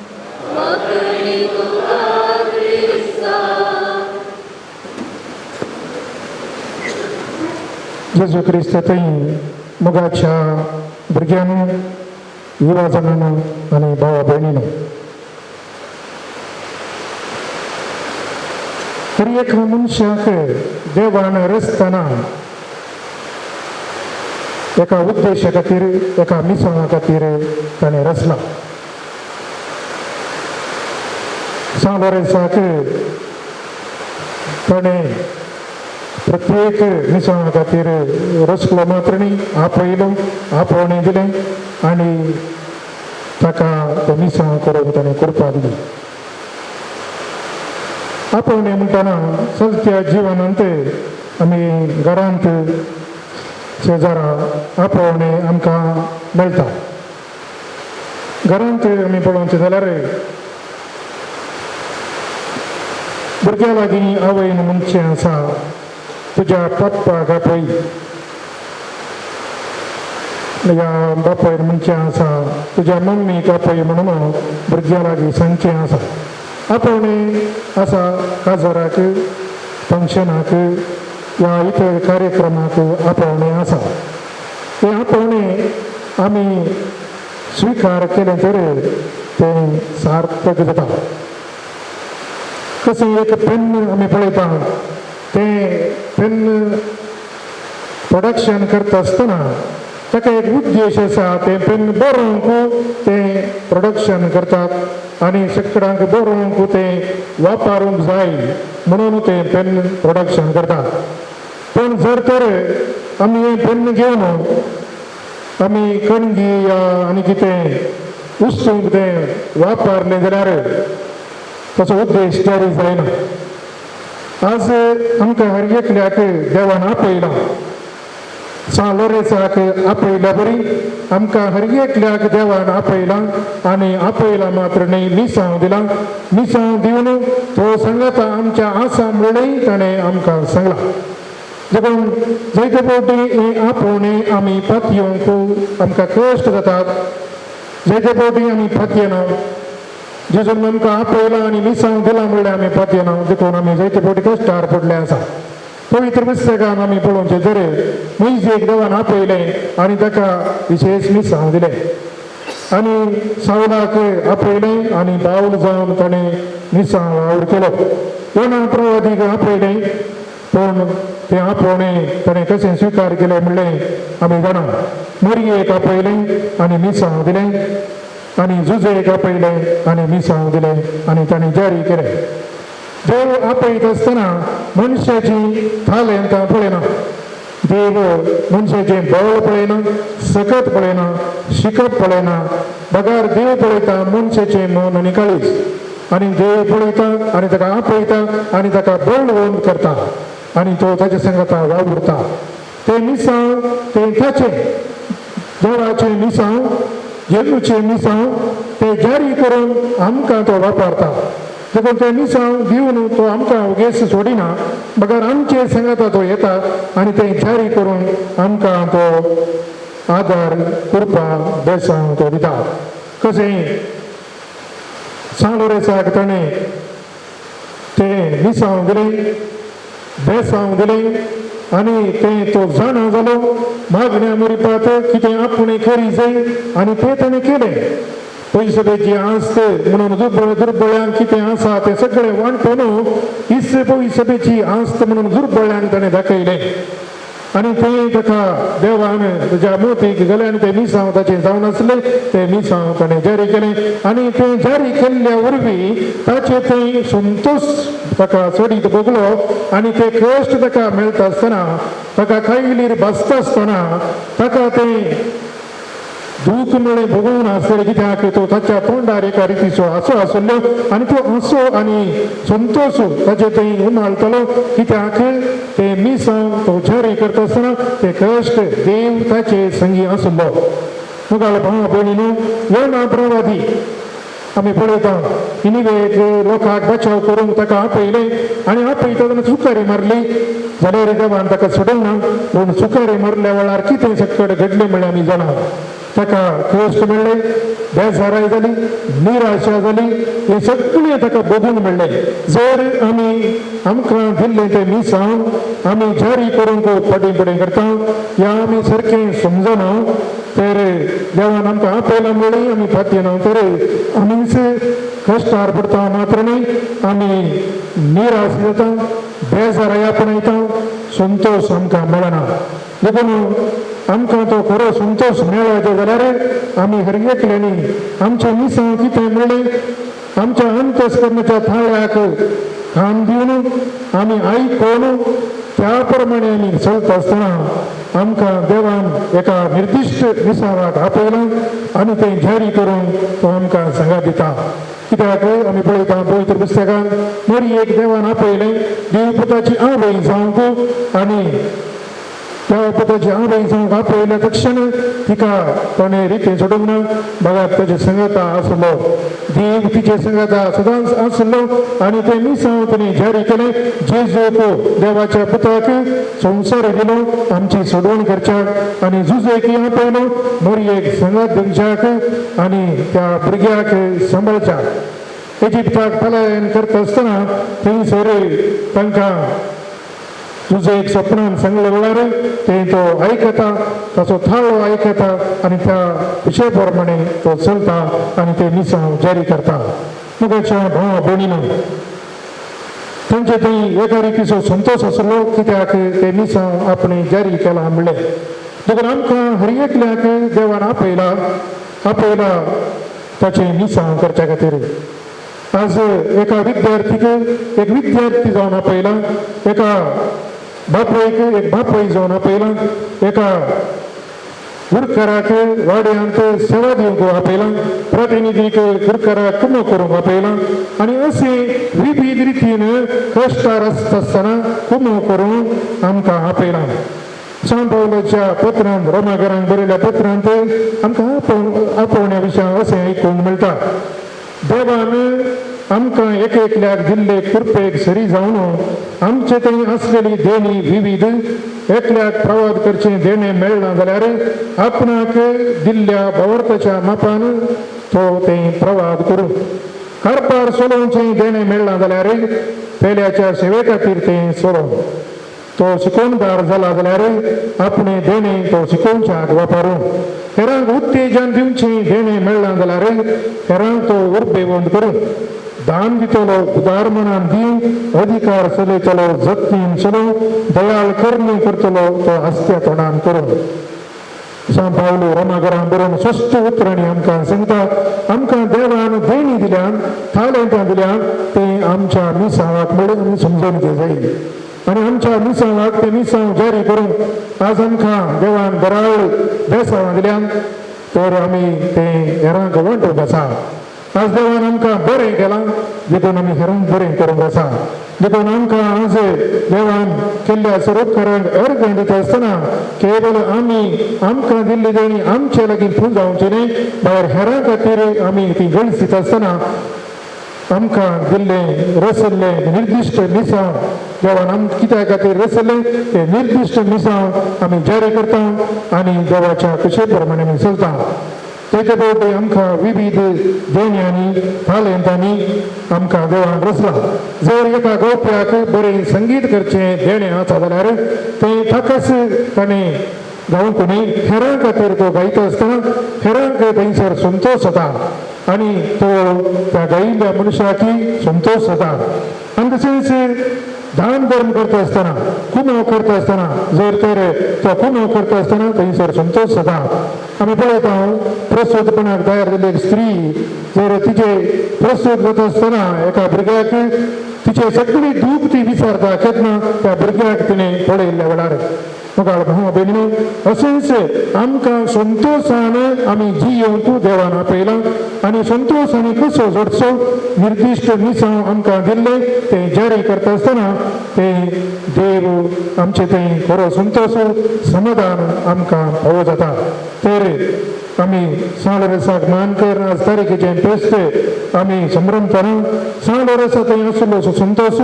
जेजू क्रिस्त थंय मोगाच्या भुरग्यांनो, युवा जाणांनो आनी भावा भयणीनो, हर एका मनशाक देवान रचतना एका उद्देशा खातीर एका मिसांवा खातीर ताणें रचला. सांत लोरेंसाक ताणें प्रत्येक मिसांवा खातीर रचलो मात्र न्ही, आपयलो, आपोवणें दिलें आनी ताका तो मिसांव करून ताणें करपा दिली. आपोवणें म्हणटना चलत्या जिवनांत आमी घरांत शेजारा आपोवणें आमकां मेळटा. घरांत आमी पळोवचें जाल्यार भुरग्यां लागीं आवयन म्हणचें आसा, तुज्या पप्पाक आपय, ह्या बापायन म्हणचें आसा तुज्या मम्मीक आपय म्हणून भुरग्यां लागीं सांगचें आसा. आपोवणें आसा काजाराक, फंक्शनाक वा इतर कार्यक्रमाक आपोवणें आसा. तें आपोवणें आमी स्विकार केलें तर तें सार्थक जाता. कशें एक पेन्न आमी पळयता, तें पेन्न प्रोडक्शन करता आसतना ताका एक उद्देश आसा, तें पेन्न बरोवंक तें प्रोडक्शन करतात आनी सगळ्यांक बरोवंक तें वापरूंक जाय म्हणून तें पेन्न प्रोडक्शन करतात. पूण जर तर आमी हें पेन्न घेवन आमी कणगी या आनी कितें उस्तूंक तें वापरलें जाल्यार ताचो उद्देश जारी जायना. आज आमकां हर एकल्याक देवान आपयलां, सांत लोरेंसाक आपयल्या बरी आमकां हर एकल्याक देवान आपयलां आनी आपयलां मात्र न्ही, मिसांव दिलां. मिसांव दिवन तो सांगता आमच्या आसा म्हणूनय ताणें आमकां सांगलां. देखून जायते फावटी हें आपोवणें आमी पातयेवंक आमकां कश्ट जातात, जायते फावटी आमी पातयेना. जेजून आमकां आपयलां आनी मिसांव दिलां म्हणल्यार आमी पातयेना, देखून आमी जायते फावटी कश्टार पडले आसा. पवित्र पुस्तकान आमी पळोवचें जर मोयजेक देवान आपयलें आनी ताका विशेश मिसांव दिलें आनी सावलाक आपयलें आनी बावल जावन ताणें मिसांव वावर केलो. योना प्रवादीक आपयलें, पूण तें आपोवणें ताणें कशें स्विकार केलें म्हणलें आमी जाणा. मोरयेक आपयलें आनी मिसांव दिलें आनी जुजेक आपयलें आनी मिसांव दिलें आनी ताणें जारी केलें. देव आपयत आसतना मनशाची थालेंतां पळयना, देव मनशाचें बळ पळयना, सकत पळयना, शिकप पळयना, बगर देव पळयता मनशाचें मन आनी काळीज. आनी देव पळयता आनी ताका आपयता आनी ताका बळवंत करता आनी तो ताच्या सांगाता वावुरता. तें मिसांव तें ताचें, देवाचें मिसांव, जेजूचें मिसांव तें जारी करून आमकां तो वापरता. देखून तें मिसांव दिवन तो आमकां उगेस सोडिना, मगर आमचे सांगाता तो येता आनी तें जारी करून आमकां तो आदार, कृपा, बेसांव तो दिता. कशें सांत लोरेंसाक ताणें तें मिसांव दिलें, बेसांव दिलें आनी तें तो जाणा जालो मागण्या मुरिपात कितें आपूण करी जाय आनी तें ताणें केलें. पयसुबेची आस्त म्हणून दुर्बळ्यांक कितें आसा तें सगळें वांटून इस पयसुबेची आस्त म्हणून दुर्बळ्यांक ताणें दाखयलें आनी तें ताका देवान ताच्या मोतीक गेलें आनी तें मिसांव ताचें जावन आसलें, तें मिसांव ताणें जारी केलें आनी तें जारी केल्ल्या वरवीं ताचें थंय संतोश ताका चडीत भोगलो आनी ते कश्ट ताका मेळटा आसतना, ताका कायलीर बसता आसतना ताका तें दूख मेळ्ळें भोगून आसलें. कित्याक तो ताच्या तोंडार एका रितीचो हांसो आसलो आनी तो हांसो आनी संतोश ताचे थंय उमाळटलो. कित्याक ते मिसांव तो जारी करता आसतना ते कश्ट देव ताचे संगी आसलो. मुखार भाव भयणीनो, योना प्रवादी आमी पळयता इनिवेक लोकांक बचाव करूंक ताका आपयलें आनी आपयता तेन्ना चुकारी मारली जाल्यार देवान ताका सोडूंक ना. पूण चुकारी मारल्या वेळार कितें सकट घडलें म्हणल्यार आमी जाणा. ताका कश्ट मेळ्ळे, बेजाराय जाली, निराशा जाली, हें सगळें ताका भोगूंक मेळ्ळें. जर आमी आमकां दिल्लें तें मिसांव आमी जारी करूंक फाटीं फुडें करता या आमी सारकें समजना तर देवान आमकां आपयलां म्हणलें आमी फाटीं तर आमीच कश्टार पडटा मात्र न्ही, आमी निराश जाता, बेजाराय आपणायता, संतोश आमकां मेळना. देखून आमकां तो खरो संतोश मेळ्ळो जाल्यार आमी हर एकल्यांनी आमच्या मिसांव कितें म्हणलें आमच्या अंतस्करणाच्या थाळ्याक कान दिवन आमी आयकून त्या प्रमाणे आमी चलता आसतना आमकां देवान एका निर्दिश्ट मिसावाक आपयलां आनी तें जारी करून तो आमकां सांगा दिता. कित्याक आमी पळयता पवित्र पुस्तकांत मरियेक देवान आपयलें देवपुताची आवय जावंक आनी देवपुताची आवय जावंक आपयल्या तक्षण तिका ताणें रितें सोडूंक ना, बघा ताचे संगता आसलो देव तिचे संगता सदांच आसलो आनी तें मिसांव ताणें जारी केलें. जेजूक देवाच्या पुताक संवसार दिलो आमची सोडवण करच्याक आनी जुजेक आपयलो मरियेक संगत दिवच्याक आनी त्या भुरग्याक सांबाळच्याक. इजिप्ताक पलायन करता आसतना थंयसर तांकां तुजें एक सपनान सांगले वेळार तें तो आयकता, ताचो थाळो आयकता आनी त्या विशय प्रमाणे तो चलता आनी ते मिसांव जारी करता. मुखाच्या भावा भयणीनो तांचे थंय एका रितीचो संतोश आसलो कित्याक ते मिसांव आपणें जारी केलां म्हणलें. देखून आमकां हर एकल्याक देवान आपयला आपयला ताचें मिसांव करच्या खातीर. आज एका विद्यार्थीक एक विद्यार्थी जावन आपयला, एका बापयक एक बापय जावन आपयला, एका गुरकाराक वाड्यांत सेवा दिवंक आपयला, प्रतिनिधीक गुरकाराक कुमो करूंक आपयला आनी अशें विविध रितीन कश्टार आसता आसतना कुमो करूंक आमकां आपयला. सांत पावलाच्या पत्रांत रोमाकरांक बरयल्ल्या पत्रांत आमकां आपोवण्या विशयान अशें आयकूंक मेळटा. देवान आमकां एक एकल्याक दिल्ले कृपेक सरी जावन आमचे थंय आसलेली देणी विविध एकल्याक प्रवाद करचें देणें मेळना जाल्यार आपणाक दिल्ल्या भावार्थाच्या मापान तो तें प्रवाद करूं. कारभार चलोवचें देणें मेळना जाल्यार पेल्याच्या सेवे खातीर तें चलोवं. तो शिकोवणदार जाला जाल्यार आपणें देणें तो शिकोवच्याक वापरूं. हेरांक उत्तेजन दिवचें देणें मेळना जाल्यार हेरांक तो उर्बेवंत करूं. दान दितलो उदार मनान दिवं, अधिकार चलयतलो जतनीन चलोवं, दयाळ करणी करतलो तो आस्त्या तोंडान करूं. सांत पावलो रोमाकरां बरोवन स्पश्ट उतरांनी आमकां सांगता आमकां देवान देणी दिल्यान थालेंतां दिल्यान तें आमच्या मिसांवाक म्हणून आमी समजून घे जाय आनी आमच्या मिसांवाक तें मिसांव जारी करून आज आमकां देवान बराळ बेसांवां दिल्यान तर आमी तें हेरांक वांटूंक आसा. आज देवान आमकां बरें केलां देखून आमी हेरांक बरें करूंक आसा. देखून आमकां आज देवान केल्ल्या सरोपकारांक अर्गां दिता आसतना केवल आमी आमकां दिल्ली देणी आमचे लागीं पुंजावची न्हय, भायर हेरां खातीर आमी ती गळस दिता आसतना आमकां दिल्लें रसल्लें निर्दिश्ट मिसांव देवान आमकां कित्या खातीर रसल्लें तें निर्दिश्ट मिसांव आमी जारी करता आनी देवाच्या कुशे प्रमाणे आमी चलता. तेचे भोवती आमकां विविध देण्यांनी थालेंतांनी आमकां देवान रचलां. जर एका गोप्याक बरें संगीत करचें देणें आसा जाल्यार तें ताकाच ताणें गावंक न्हय, हेरां खातीर तो गायता आसतना हेरांक थंयसर संतोश जाता आनी तो त्या गायिल्ल्या मनशाकय संतोश जाता. आनी तशेंच दान धर्म करता आसतना कुमो करता आसतना जर तर तो कुमो करता आसतना थंयसर संतोश जाता. आमी पळयता प्रसूतपणाक तयार जाल्ली एक स्त्री जर तिचे प्रसूत जाता आसतना एका भुरग्याक तिचे सगळी दूख ती विचारता केन्ना त्या भुरग्याक तिणें पळयल्ल्या वेळार. मुखार भाव भयणीनो अशेंच आमकां संतोशान आमी जियोवंक देवान आपयलां आनी संतोशान कसो जोडचो निर्दिश्ट मिसांव आमकां दिल्लें तें जारी करता आसतना तें देव आमचें तें खरो संतोश समाधान आमकां फावो जाता. तर आमी सांत लोरेंसाक मान कर आज तारखेचें फेस्त आमी संभ्रमतना सांत लोरेंसा थंय आशिल्लो संतोश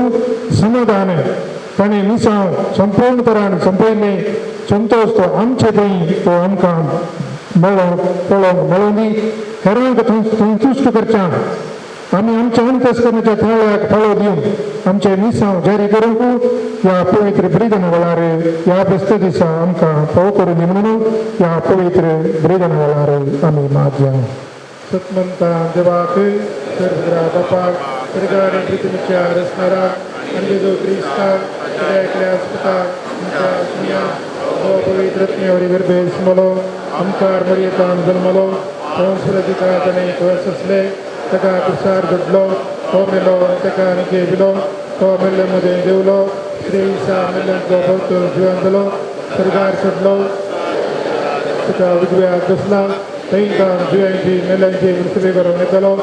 समाधान ताणें मिसांव संपूर्ण तरान संपयल्लें संतोश तो आमचे थंय तो आमकां मेळोवंक पळोवंक मेळोवं दी. हेरांक संतुश्ट करच्या आमी आमच्या अंतस्करणाच्या थाळ्याक फाळो दिवन आमचें मिसांव जारी करूंक ह्या पवित्र ब्रिदना वेळार ह्या फेस्त दिसा आमकां फावो करून दी म्हणून ह्या पवित्र ब्रिदना वेळार आमी मात घेवं. सतमंता देवाक सर्वग्रा बापाक स्वर्ग आनी पृथ्वीच्या रचणाराक आनी जेजू क्रिस्ताक सगळ्या एकल्या पुताक आमच्या सुण्या पवित्र आत्म्यावरी गर्भेस मलो आमकार मरियेतान जल्मलो संस्कृतिका ताणें कसले ताका कुसार घडलो तो मेलो ताका आनी दिलो तो मेल्ले मदें देवलो श्री ईसा मेल्ल्यांचो भक्त जिवन जालो स्वर्गार सोडलो ताका उजव्याक बसला थंयकां जिव्यांची मेल्यांची मुसबे करूंक येतलो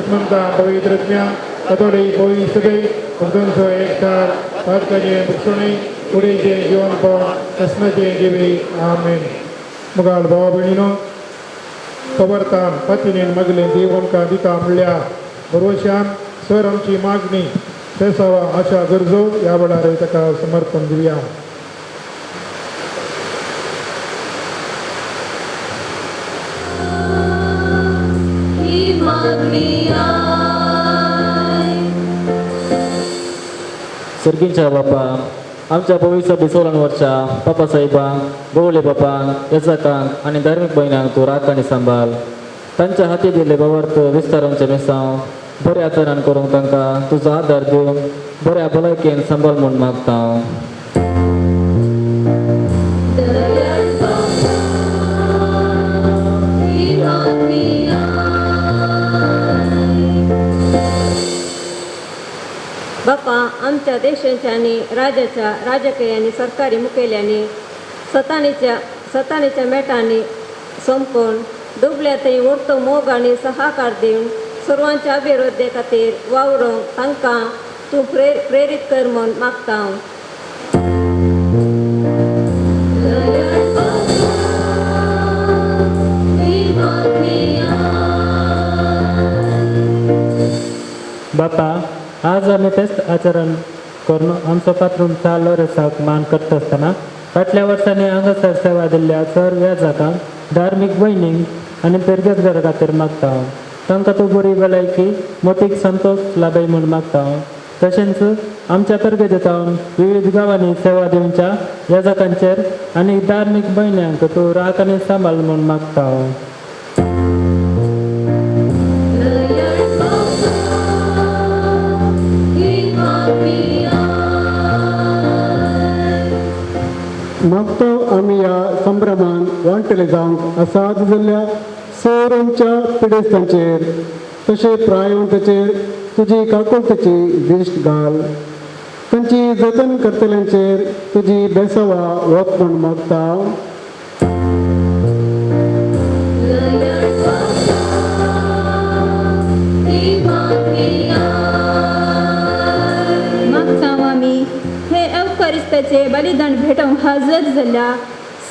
म्हणटा पवित्र आत्म्या कथोली पवित्र सभे भक्तांचो एकचार पातकाचें भक्षणे कुडीचें जिवनपण कसनाचें जिवी. आमेन. मुखार भावा भयणीनो खबरतान पतिनीन मागलें देव आमकां दिता म्हणल्या भरवशान सर आमची मागणी पेसावा आशा गरजो ह्या वेळार ताका समर्पण दिवया. सर्गींच्या बापा आमच्या पवित्र बिसोलांवरच्या बापासाहेबांक गोवले बापांक याचकांक आनी धार्मीक भयणांक तूं राख आनी सांबाळ. तांच्या हाती दिल्ले बाबार्थ विस्तारांचे मिसांव बऱ्या आचरण करूंक तांकां तुजो आदार दिवन बऱ्या भलायकेन सांबाळ म्हूण मागता. बापा आमच्या देशाच्या आनी राज्याच्या राजकीय आनी सरकारी मुखेल्यांनी सतानीच्या मेटांनी संपून दुबल्या थंय उरतो मोग आनी सहाकार दिवन सर्वांच्या अभिवृद्धी खातीर वावरूंक तांकां तूं प्रेरीत कर म्हूण मागता. बापा आज आमी तेच आचरण करून आमचो पात्रूम चालो रेसाक मान करता आसतना फाटल्या वर्सांनी हांगासर सेवा दिल्ल्या सर व्याजाकांक धार्मीक भयणींक आनी पेरगेजगारा खातीर मागता. तांकां तूं बरी भलायकी मोतीक संतोश लाभय म्हूण मागता. तशेंच आमच्या पेरगेजे जावन विविध गांवांनी सेवा दिवच्या याजकांचेर आनी धार्मीक भयण्यांक तूं राख आनी सांबाळ म्हूण मागता. मागतो आमी ह्या संभ्रमान वांटले जावंक असाद जाल्ल्या सर आमच्या पिडेस्तांचेर तशें प्रायवंताचेर तुजी काकुळतेची दिश्ट घाल. तांची जतन करतल्यांचेर तुजी बेसवा वत म्हूण मागता. मागता आमी हे अवकरिस्ताचे बलिदान भेटोवंक हजर जाल्या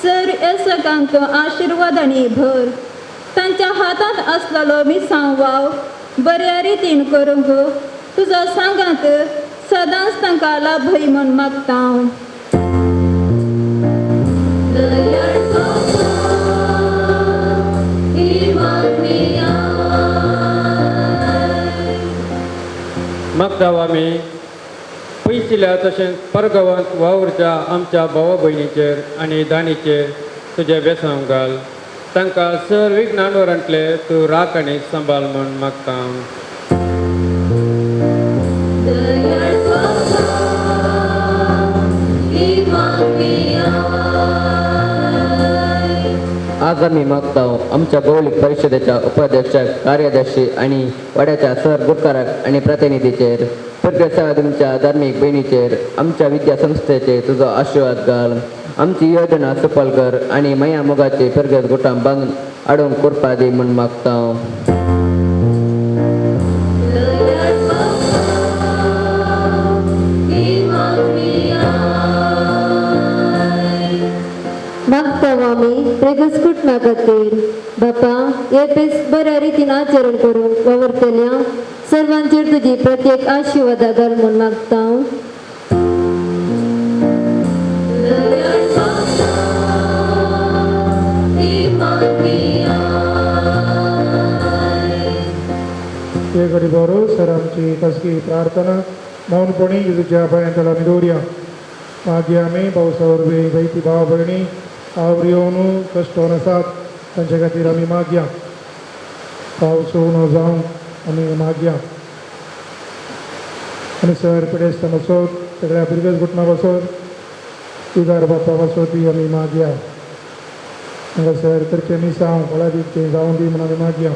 सर येसकांक आशिर्वादांनी भर. तांच्या हातांत आसलेलो मिसांव वाव बऱ्या रितीन करूंक तुजो सांगात सदांच तांकां लाभय म्हूण मागता. मागता आमी पयशिल्या तशेंच परगांवांत वावुरच्या आमच्या भावा भयणीचेर आनी दाणीचेर तुजें बेसांव घाल. तांकां सर विज्ञानवरांतले तूं राख आनी सांबाळ म्हूण मागता. आज आमी मागता आमच्या भौलीक परिशदेच्या उपाध्यक्षाक कार्यदर्शी आनी वाड्याच्या सर गुटकाराक आनी प्रतिनिधीचेर परगट तुमच्या धार्मीक भयणीचेर आमच्या विद्या संस्थेचेर तुजो आशिर्वाद घाल. आमची योजना सफल कर आनी माया मोगाचे परगत गुटां बांदून हाडूंक कृपा दी म्हूण मागता. मागता आमी प्रेगस कुटुंबा खातीर बापा हे पेस बऱ्या रितीन आचरण करूंक वावुरतल्या सर्वांचेर तुजी प्रत्येक आशिर्वादा घाल म्हूण मागता. हे घडी बरो सर आमची खासगी प्रार्थना मौनपणी जेजूच्या पांयांतला आमी दवरया. मागीर आमी पावसा वरवीं जायती भाव भयणी आवरी येवन कश्टोन आसात तांचे खातीर आमी मागया. पावस उणो जावंक आमी मागया. आनी सर पिडेस्तान वचत सगळ्या पिरगेज कुटुंबाक वचत विगार बापा वासोती आमी मागया. हांगासर करचें मिसांव फळादीक तें जावं दी म्हूण आमी मागया.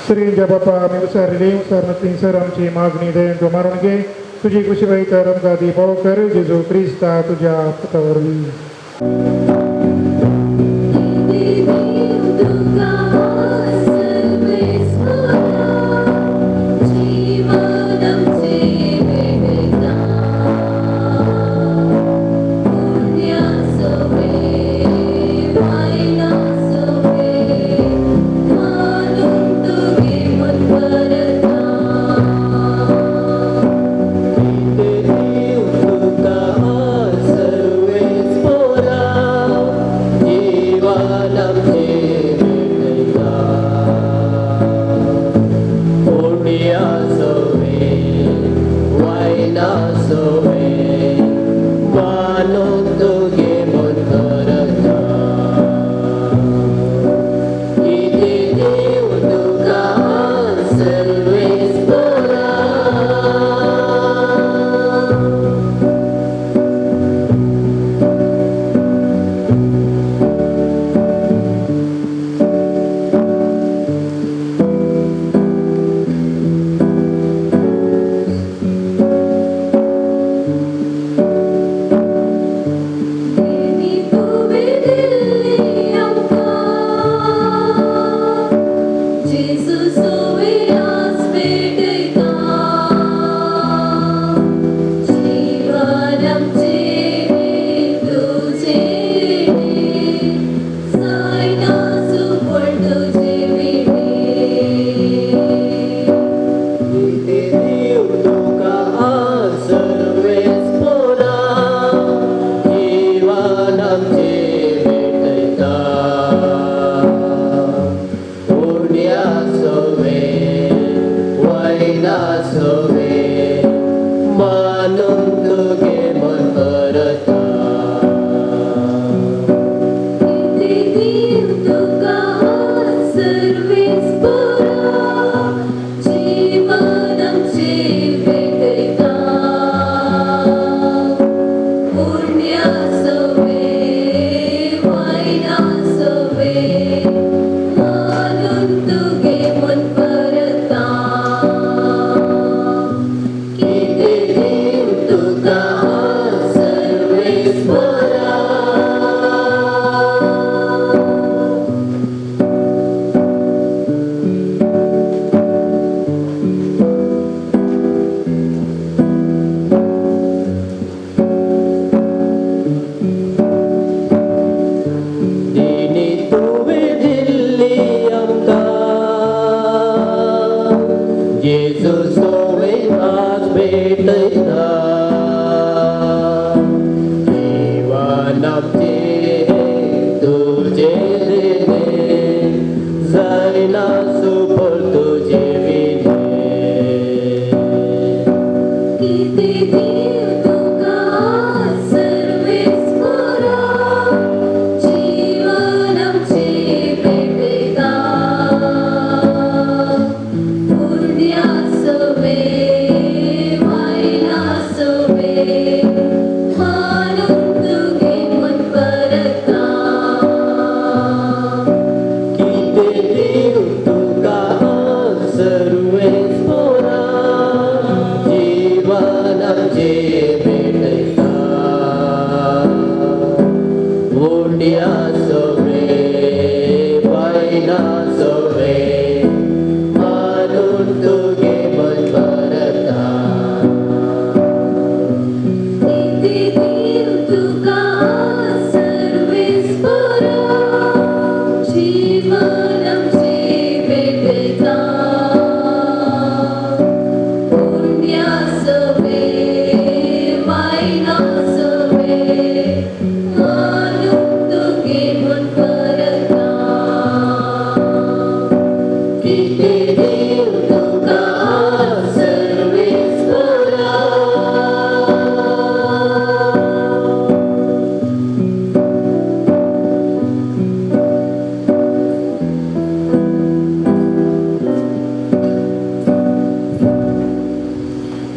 श्रींच्या बापा आमी उसारली उसार थंयसर आमची मागणी दयेन तूं मारून घे. तुजी खुशी वयतर आमकां दी पावो कर जेजू क्रिस्ता तुज्या पुता वरवीं.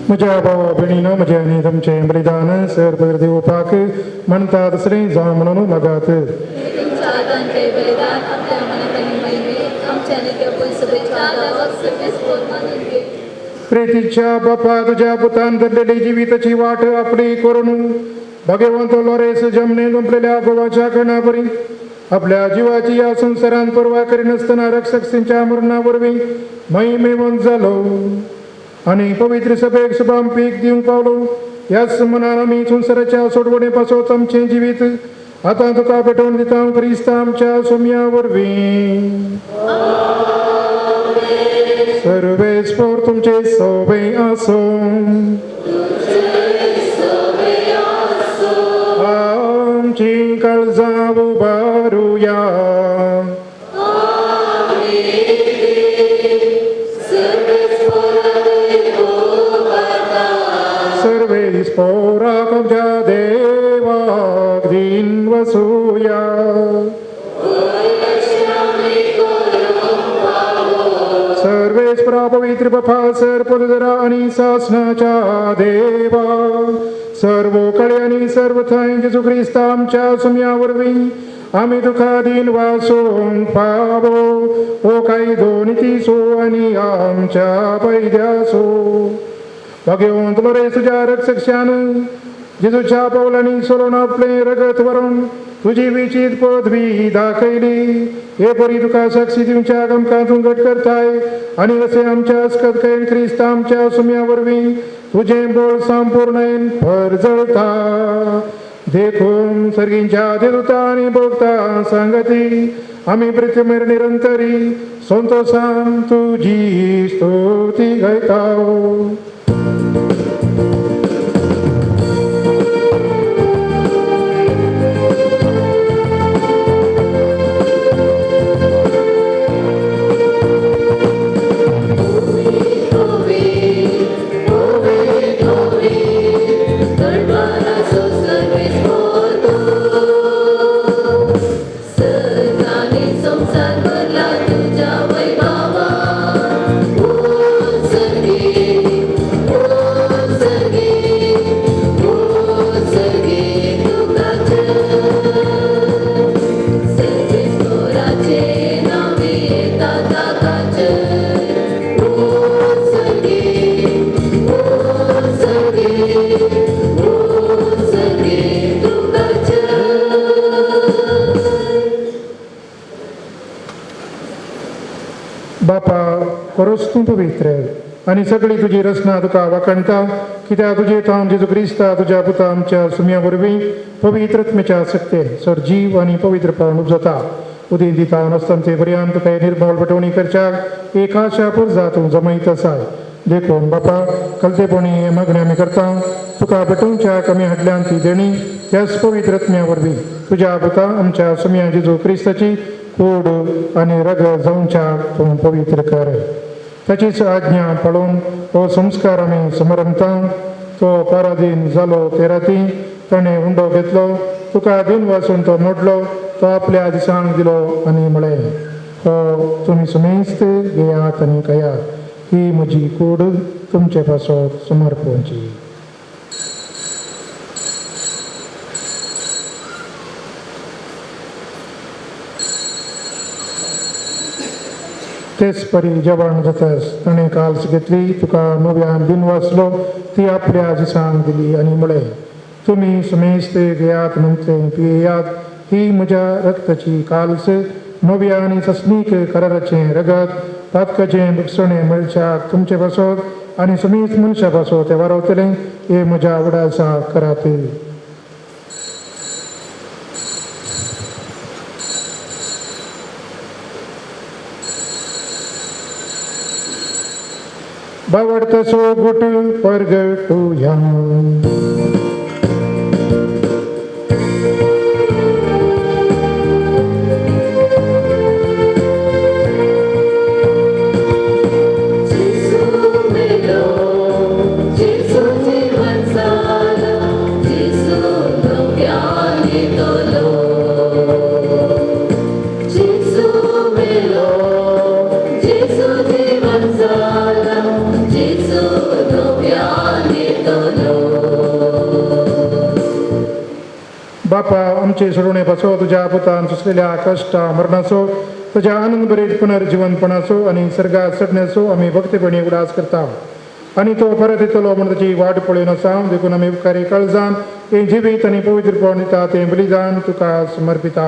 म्हज्या भावा भयणीनो म्हजें आनी तुमचें बलिदान सर पवित्र दिवपाक म्हणटा तसलें जावं म्हणून मागात. प्रेतीच्या बापा तुज्या पुतान धरलेली जिविताची वाट आपली करून भाग्यवंत लोरेस जमने जुंपलेल्या गोवाच्या कणापरी आपल्या जिवाची या संसारान पर्वा करिनासतना रक्षकसिंच्या मरणा वरवीं महिमेवंत जालो आनी पवित्र सभेक शुभाम पीक दिवंक पावलो. ह्याच मनान आमी संवसाराच्या सोडवणे पासत आमचें जिवीत आतां तुका भेटोवन दिता क्रिस्ता आमच्या सोम्या वरवीं. सर्वेस्पोर तुमचे सोबे आसूं. आमची काळजां उबारुया. सर्वेस्पोराक आमच्या देवाक दीन वसुया. सर्वेस्परा पवित्र बापा सर पदरा आनी सासनाच्या देवा सर्व कडे आनी सर्व थंय जेजू क्रिस्ता आमच्या सुम्या वरवीं आमी तुका दीन वासूंक पावो हो कायदो नितीचो आनी आमच्या पयद्याचो. भाग्यवंत लोरेस तुज्या रक्षकशान जेजूच्या पावलांनी सोडून आपलें रगत व्हरून तुजी विचीत पदवी दाखयली. हे परी तुका साक्षी दिवच्या आमकां तूं घट करताय आनी अशें आमच्या अस्कतकायेन क्रिस्त आमच्या सुम्या वरवीं तुजें बळ संपूर्णेन भर जळता. देखून सर्गींच्या देवता आनी भोगता सांगती आमी पृथ्वीर निरंतरी संतोषान तुजी स्तुती गायता. बापा खरोच तूं पवित्र आनी सगळी तुजी रचना तुका वाखाणटा कित्याक तुजे थावन जेजू क्रिस्ता तुज्या पुता आमच्या सुम्या वरवीं पवित्र आत्म्याच्या सक्ते सर जीव आनी पवित्रपण उपजता. उदीं दिता नासतना पर्यंत तुका निर्मळ पेटवणी करच्याक एक आशा पुरजा तूं जमयत आसाय. देखून बापा कलतेपणी हें मागणें आमी करता तुका पेटोवच्याक आमी हाडल्यान ती देणी त्याच पवित्र आत्म्या वरवीं तुज्या पुता आमच्या सुम्या जेजू क्रिस्ताची कूड आनी रगत जावच्याक तूं पवित्र कर. ताचीच आज्ञा पाळून हो संस्कार आमी समरमता. तो पराधीन जालो ते राती ताणें उंडो घेतलो तुका दीन वासून तो मोडलो तो आपल्या दिसांक दिलो आनी म्हळें हो तुमी सुमेस्त घेयात आनी खायात ही म्हजी कूड तुमचे पासत समर्पणची. तेच परी जेवण जातस ताणें काल्स घेतली तुका नव्यान दिन वाचलो ती आपल्या दिसांक दिली आनी म्हळें तुमी सुमेस्त घेयात म्हटलें पियेयात ही म्हज्या रक्ताची काल्स नव्या आनी सस्नीक कराराचें रगत पातकाचें भुगसणें मेळच्याक तुमचे पासत आनी सुमेस्त मनशा पासत तें वारवतलें हें म्हज्या उडासा करात. बावडतसो गुट परगटुया. Gesù, बापा आमचे सोडवणे पासो तुज्या पुतान सुचलेल्या कश्टा मरणाचो तुज्या आनंद भरीत पुनर्जिवनपणाचो आनी सर्गात चडण्याचो आमी भक्तीपणी उडास करता आनी तो परत येतलो म्हूण ताची वाट पळोवन आसा. देखून आमी उपकारी काळजान तें जिवीत आनी पवित्रपण दिता तें बलिदान तुका समर्पिता.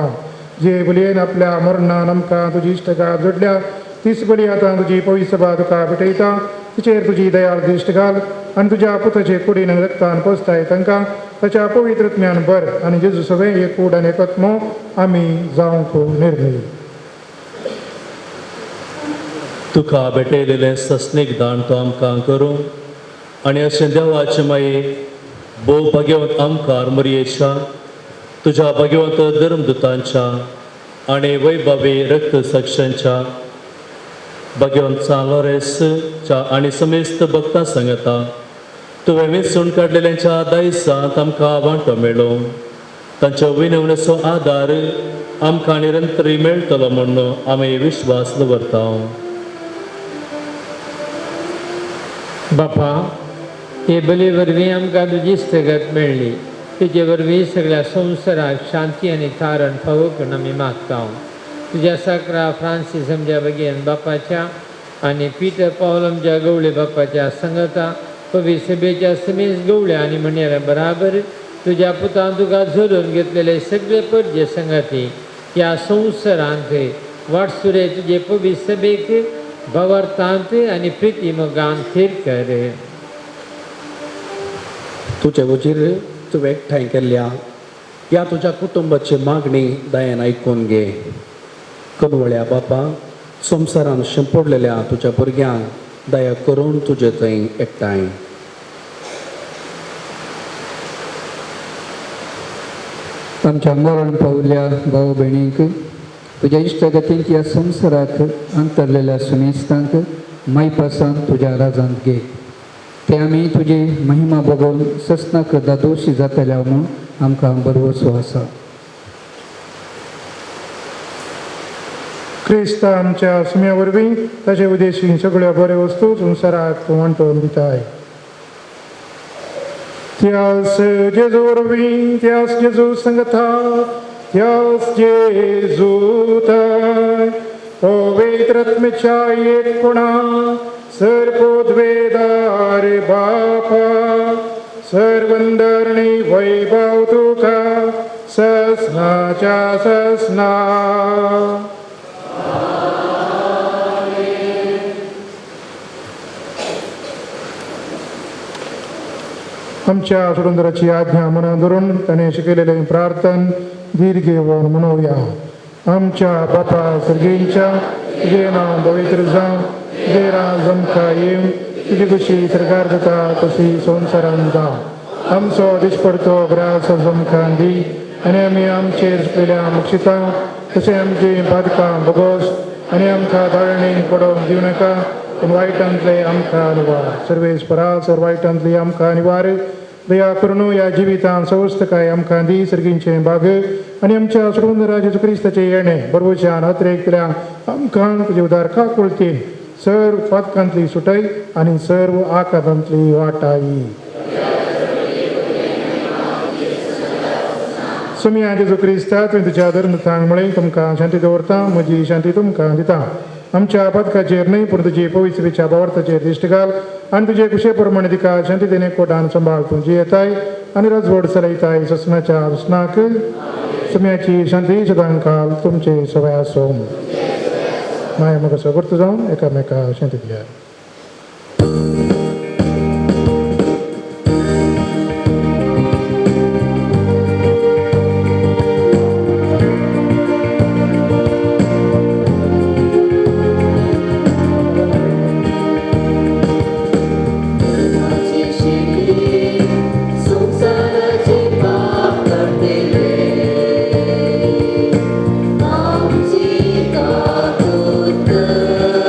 जे बलयेन आपल्या मरणान आमकां तुजी इश्टगात जोडल्या तीच बली आतां तुजी पवित्र सभा तुका भेटयता. तिचेर तुजी दयाळ दिश्ट घाल आनी तुज्या पुताचे कुडीन रक्तान पोसताय तांकां ताच्या पवित्र ज्ञान भर आनी जेजू सगळें एक कूड आनी एकत्मो आमी जावंक निर्णय. तुका भेटयलेलें सस्नीक दान तो आमकां करूं आनी अशें देवाचे माये भोव भाग्यवंत आमकार मरयेच्या तुज्या भाग्यवंत धर्मदुतांच्या आनी वैभवी रक्त साक्षांच्या भाग्यवंत सान लॉरेन्सच्या आनी समेस्त भक्तां सांगता तुवें वेंचून काडलेल्यांच्या दायसांत आमकां वांटो मेळो. तांच्या विनवणेचो आदार आमकां निरंतरी मेळटलो म्हूण आमी विश्वास दवरता. बापा, हे बली वरवीं आमकां तुजी इश्टगत मेळ्ळी. तिचे वरवीं सगळ्या संवसाराक शांती आनी थारण फावो करून आमी मागता. तुज्या साकरा फ्रांसीस आमच्या बगेन बापाच्या आनी पिटर पावल आमच्या गवळे बापाच्या संगता पवित्र सभेच्या समेस गवळ्या आनी म्हणयाऱ्या बराबर तुज्या पुतान तुका झरोवन घेतलेले सगळे परजे संगती ह्या संवसारांत वाटसुरे तुजे पवित्र सभेक भावार्थांत आनी प्रिती मोगान थीर कर. तुजे वजीर तुवें एकठांय केल्ल्या ह्या तुज्या कुटुंबाची मागणी दयान आयकून घे. कनवळ्या बापा, संवसारान शिंपडलेल्या तुज्या भुरग्यांक दया करून तुजे थंय एकठांय. आमच्या मरण पावल्या भाव भयणींक तुज्या इश्टगतींत ह्या संवसाराक अंतरलेल्या सुनेस्तांक मायपासान तुज्या राजांत घे. ते आमी तुजी महिमा बघून ससनाक दादोशी जातल्या म्हूण आमकां बरवसो आसा. क्रिस्त आमच्या सुम्या वरवीं ताचे उद्देशी सगळ्यो बऱ्यो वस्तू संवसाराक तूं वांटून दिताय. त्यास जेजू वरवीं त्यास जेजू संगता त्यास जेजू थंय पवित्र आत्म्याच्या एकपणा सर्वोद्वेदार बापा सर्वंदरणी वैभव तुका ससनाच्या ससना. आमच्या सुरंदराची आज्ञा मनात धरून ताणें शिकयलेलें प्रार्थन धीर घेवन म्हणोवया. आमच्या बापा सर्गींच्या तुजें नांव पवित्र जावं, तुजें राज आमकां येवं, तुजी कशी सरकार जाता तशी संवसारांत जावं. आमचो दिसपडतो ग्रास आमकां दी आनी आमी आमचेर चुकलेल्या मुक्षितां तशें आमचीं पातकां भोगोस आनी आमकां धाडणी पडोवंक दिवं नाका पूण वायटांतले आमकां निवार. सर्वेस्परा सर वायटांतली आमकां निवार. दया करून ह्या जिवितांत सवस्तकाय आमकां दी. सर्गींचें भाग आनी आमच्या सुरंदरा जेजू क्रिस्ताचें येणें बरोबरच्यान अतिरेकतल्या आमकां तुजे उदार काकुळतीन सर्व पातकांतली सुटय आनी सर्व आकारांतली वाटाई. सुमिया जेजू क्रिस्ता तुवें तुज्या धर्मतांक म्हळें तुमकां शांती दवरता, म्हजी शांती तुमकां दिता. आमच्या पातकाचेर न्हय पूण तुजी पवित्रच्या भावार्थाचेर दिश्ट घाल आनी तुजे कुशे प्रमाणे तिका शांती देणे कोटान सांबाळ. तूं जियेताय आनी रजवड चलयताय ससनाच्या ससनाक. सुम्याची शांती सदांकाल तुमचे सवय आसूं. माया म्हाका सगळो जावन एकामेका शांती दिया. आमची काकुत कर.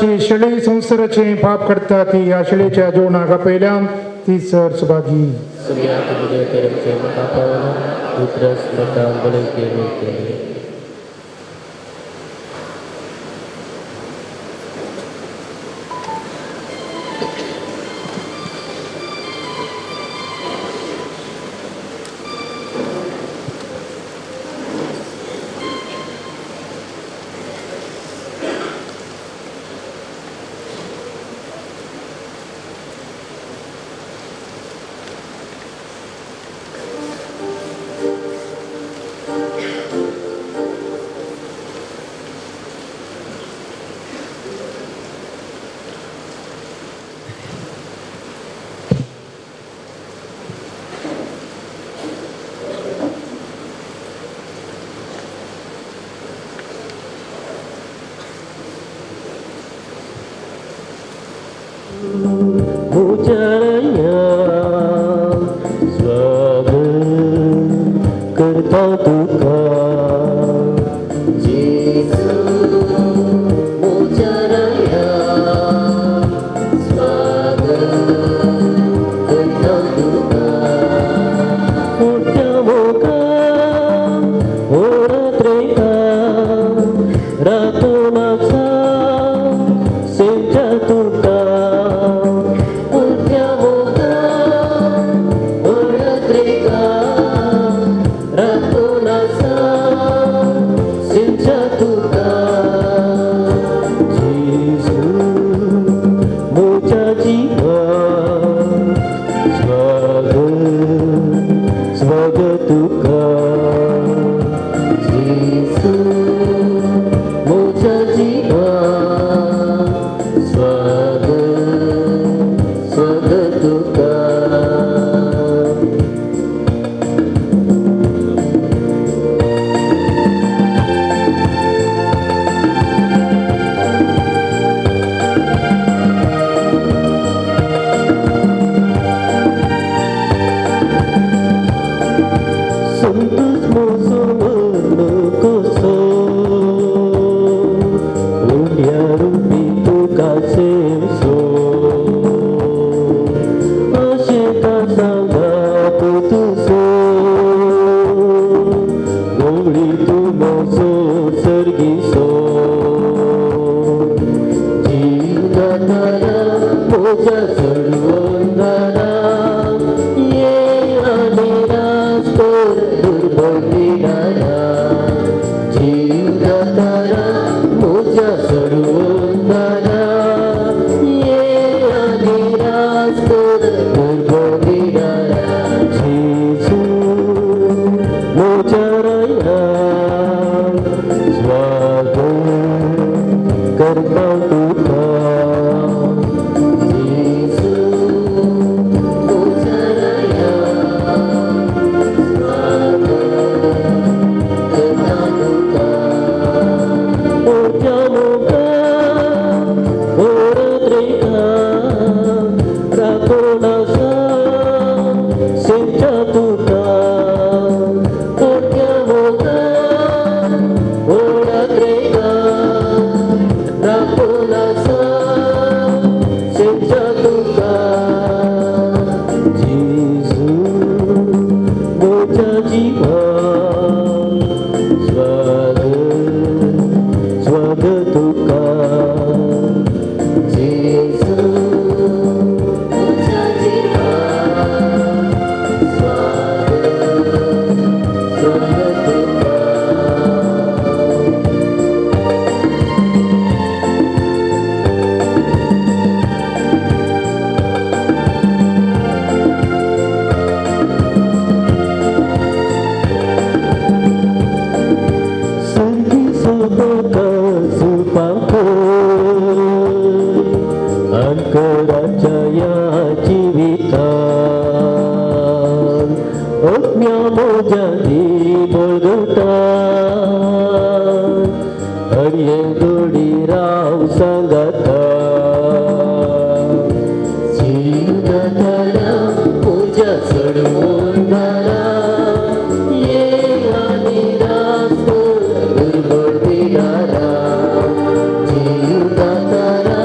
देवाची शेळी संवसाराचे पाप करता ती ह्या शेळीच्या जेवणाक आपयल्या ती सर सुभागी. जीवदातारा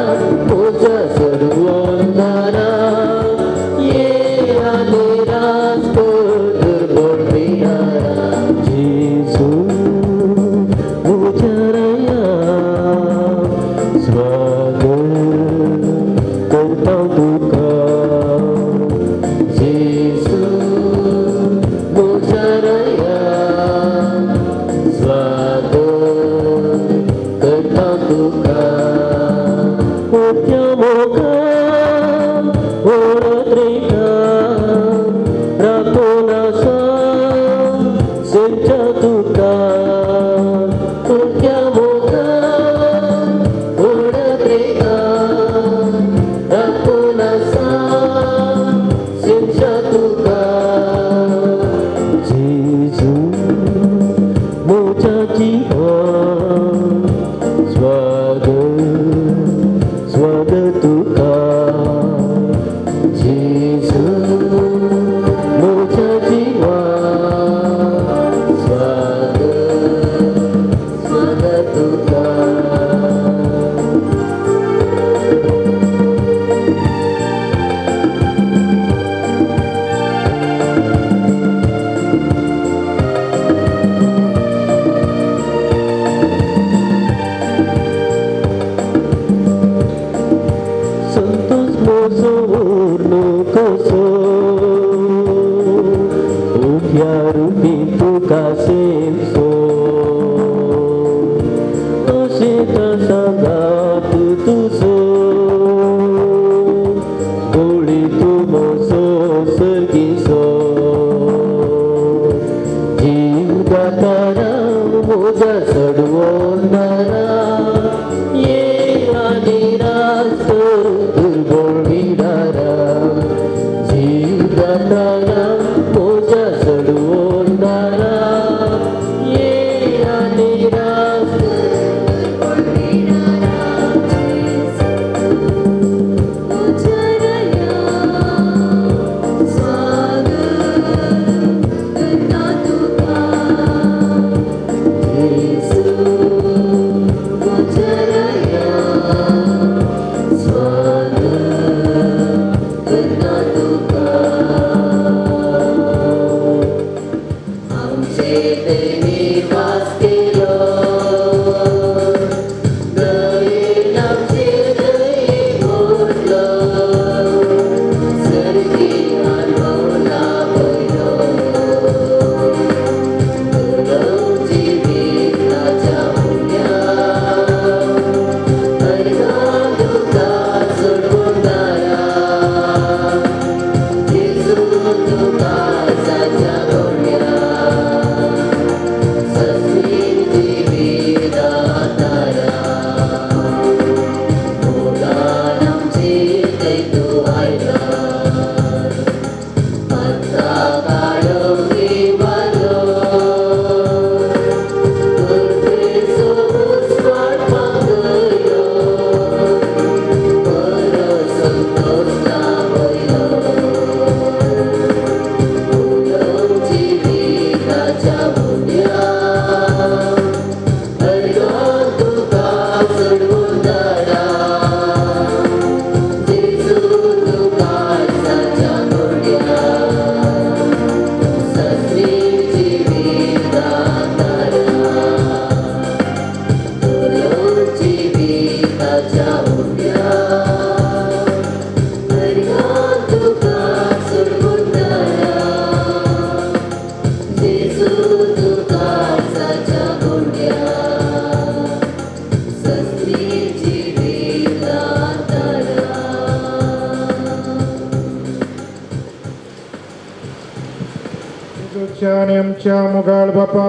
ह्या रुपी तुका सेवचो अशें सांगात तुजो गोळी तूं म्हजो सर्गीचो जीव दातारा म्हज्या चडवणारा ये आनी रास दुर्बळ विडारा जीव दातारा म्हज्या चडवणारा ये आनी रास आनी आमच्या मोगाळ बापा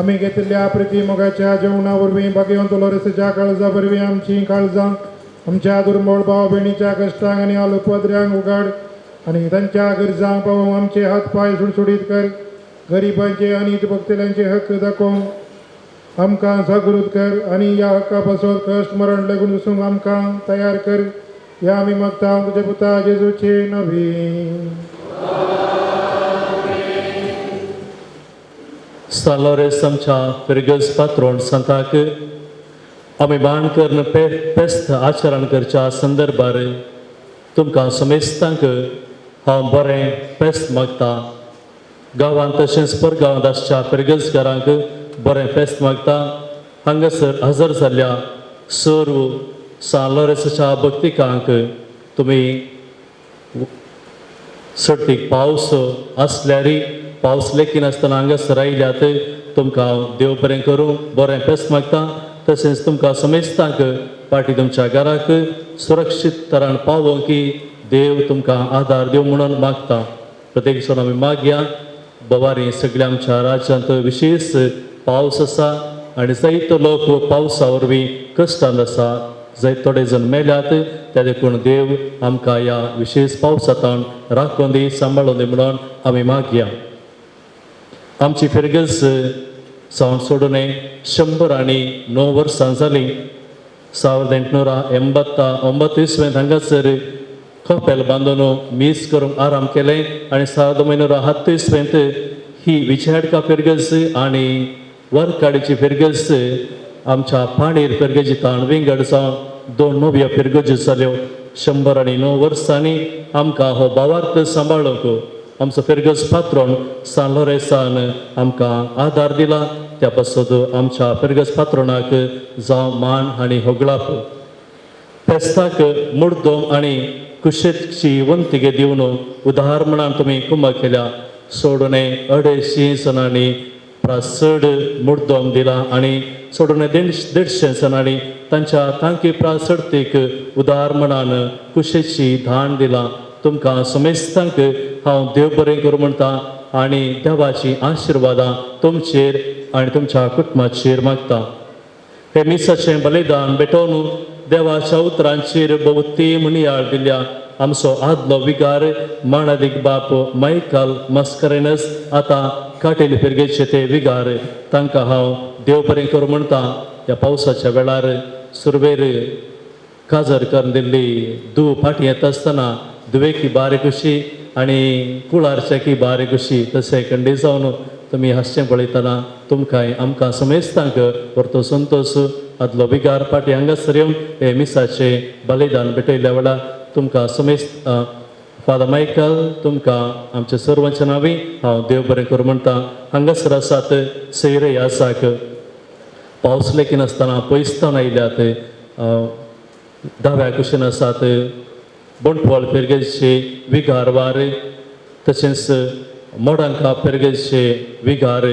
आमी घेतिल्ल्या प्रिती मोगाच्या जेवणा वरवीं भाग्यवंत लोरेसाच्या काळजा वरवीं आमची काळजां आमच्या दुर्मोळ भाव भयणीच्या कश्टांक आनी आलोपद्र्यांक उगाड आनी तांच्या गरजांक पावोवंक आमचे हात पांय सुडसुडीत कर. गरिबांचे आनी भक्तल्यांचे हक्क दाखोवंक आमकां जागृत कर आनी ह्या हक्का पासत कश्ट मरण लागून वचूंक आमकां तयार कर. ह्या आमी मागता तुज्या पुता जेजूचे नवी. सान लोरेंस आमच्या फिरगज पात्रोण सांताक आमी बाण करून पेस्त आचरण करच्या संदर्भार तुमकां समेस्तांक हांव बरें पेस्त मागता. गांवांत तशेंच परगांवांत आसच्या फिरगजकारांक बरें फेस्त मागता. हांगासर हजर जाल्ल्या सर्व सान लोरेंसाच्या भक्तिकांक तुमी सर्तीक पावस आसल्यारय पावस लेखिनासतना हांगासर आयल्यात तुमकां हांव देव बरें करूं बरें फेस्त मागता. तशेंच तुमकां समेस्तांक पाटी तुमच्या घराक सुरक्षीत तरान पावोवंक की देव तुमकां आदार दिवं म्हणून मागता. प्रत्येक जाण आमी मागया. बवारी सगळ्या आमच्या राज्यांत विशेष पावस आसा आनी जायतो लोक पावसा वरवीं कश्टान आसा, जायते थोडे जण मेल्यात. त्या देखून देव आमकां ह्या विशेष पावसांत राखून दी सांबाळून दी म्हणून आमी मागया. आमची फिरगज सावन सोडून 109 वर्सां जालीं. 1889 इसवेंत हांगासर कपेल बांदून मीस करूंक आराम केलें आनी 1907 इसवेंत ही विजयाडका फिरगज आनी वरकाडीची फिरगज आमच्या पाणीर फिरगजीतान विंगड जावन 2 नव्यो फिरगजी जाल्यो. 109 वर्सांनी आमकां हो भावार्थ सांबाळूंक आमचो फिरगज पात्रोण सान लोरेंसान आमकां आदार दिला. त्या पासत आमच्या फिरगज पात्रोणाक जावं मान आनी होगळाप. फेस्ताक मुर्दोम आनी कुशेची वंतिगे दिवन उदाहरण म्हणान तुमी कुंभ केल्या. सोडून 250 जणांनी प्रास चड मुर्दम दिला आनी सोडून 150 जणांनी तांच्या तांकी प्रास चडतीक उदार मनान कुशेची धान दिला. तुमकां समेस्तांक हांव देव बरें करूं म्हणटा आनी देवाची आशिर्वादां तुमचेर आनी तुमच्या कुटुंबाचेर मागता. हे मिसाचें बलिदान भेटोवन देवाच्या उतरांचेर भोवती म्हणयाळ दिल्या आमचो आदलो विगार माणादीक बाप मायकल मस्करेनस आतां काटेल फिरगेचे ते विगार तांकां हांव देव बरें करूं म्हणटा. ह्या पावसाच्या वेळार सुरवेर काजर करून दिल्ली धूव फाटीं येता आसतना धुवेकी बारीक कशी आनी कुळारच्याकी बारीक कशी तशें कंडी जावन तुमी हांसचें पळयतना तुमकांय आमकां समेस्तांक परतो संतोश. आदलो विगार फाटीं हांगासर येवन हे मिसाचें बलिदान भेटयल्ल्या वेळार तुमकां समेस्त फादर मायकल तुमकां आमच्या सर्वांच्या नांवी हांव देव बरें करूं म्हणटा. हांगासर आसात सैरे आसाक पावस लेखिनासतना पयसतान आयल्यात. दाव्या कुशीन आसात बंटवाळ फिरगेचे विगार वार तशेंच मोडांका फिरगेचे विगार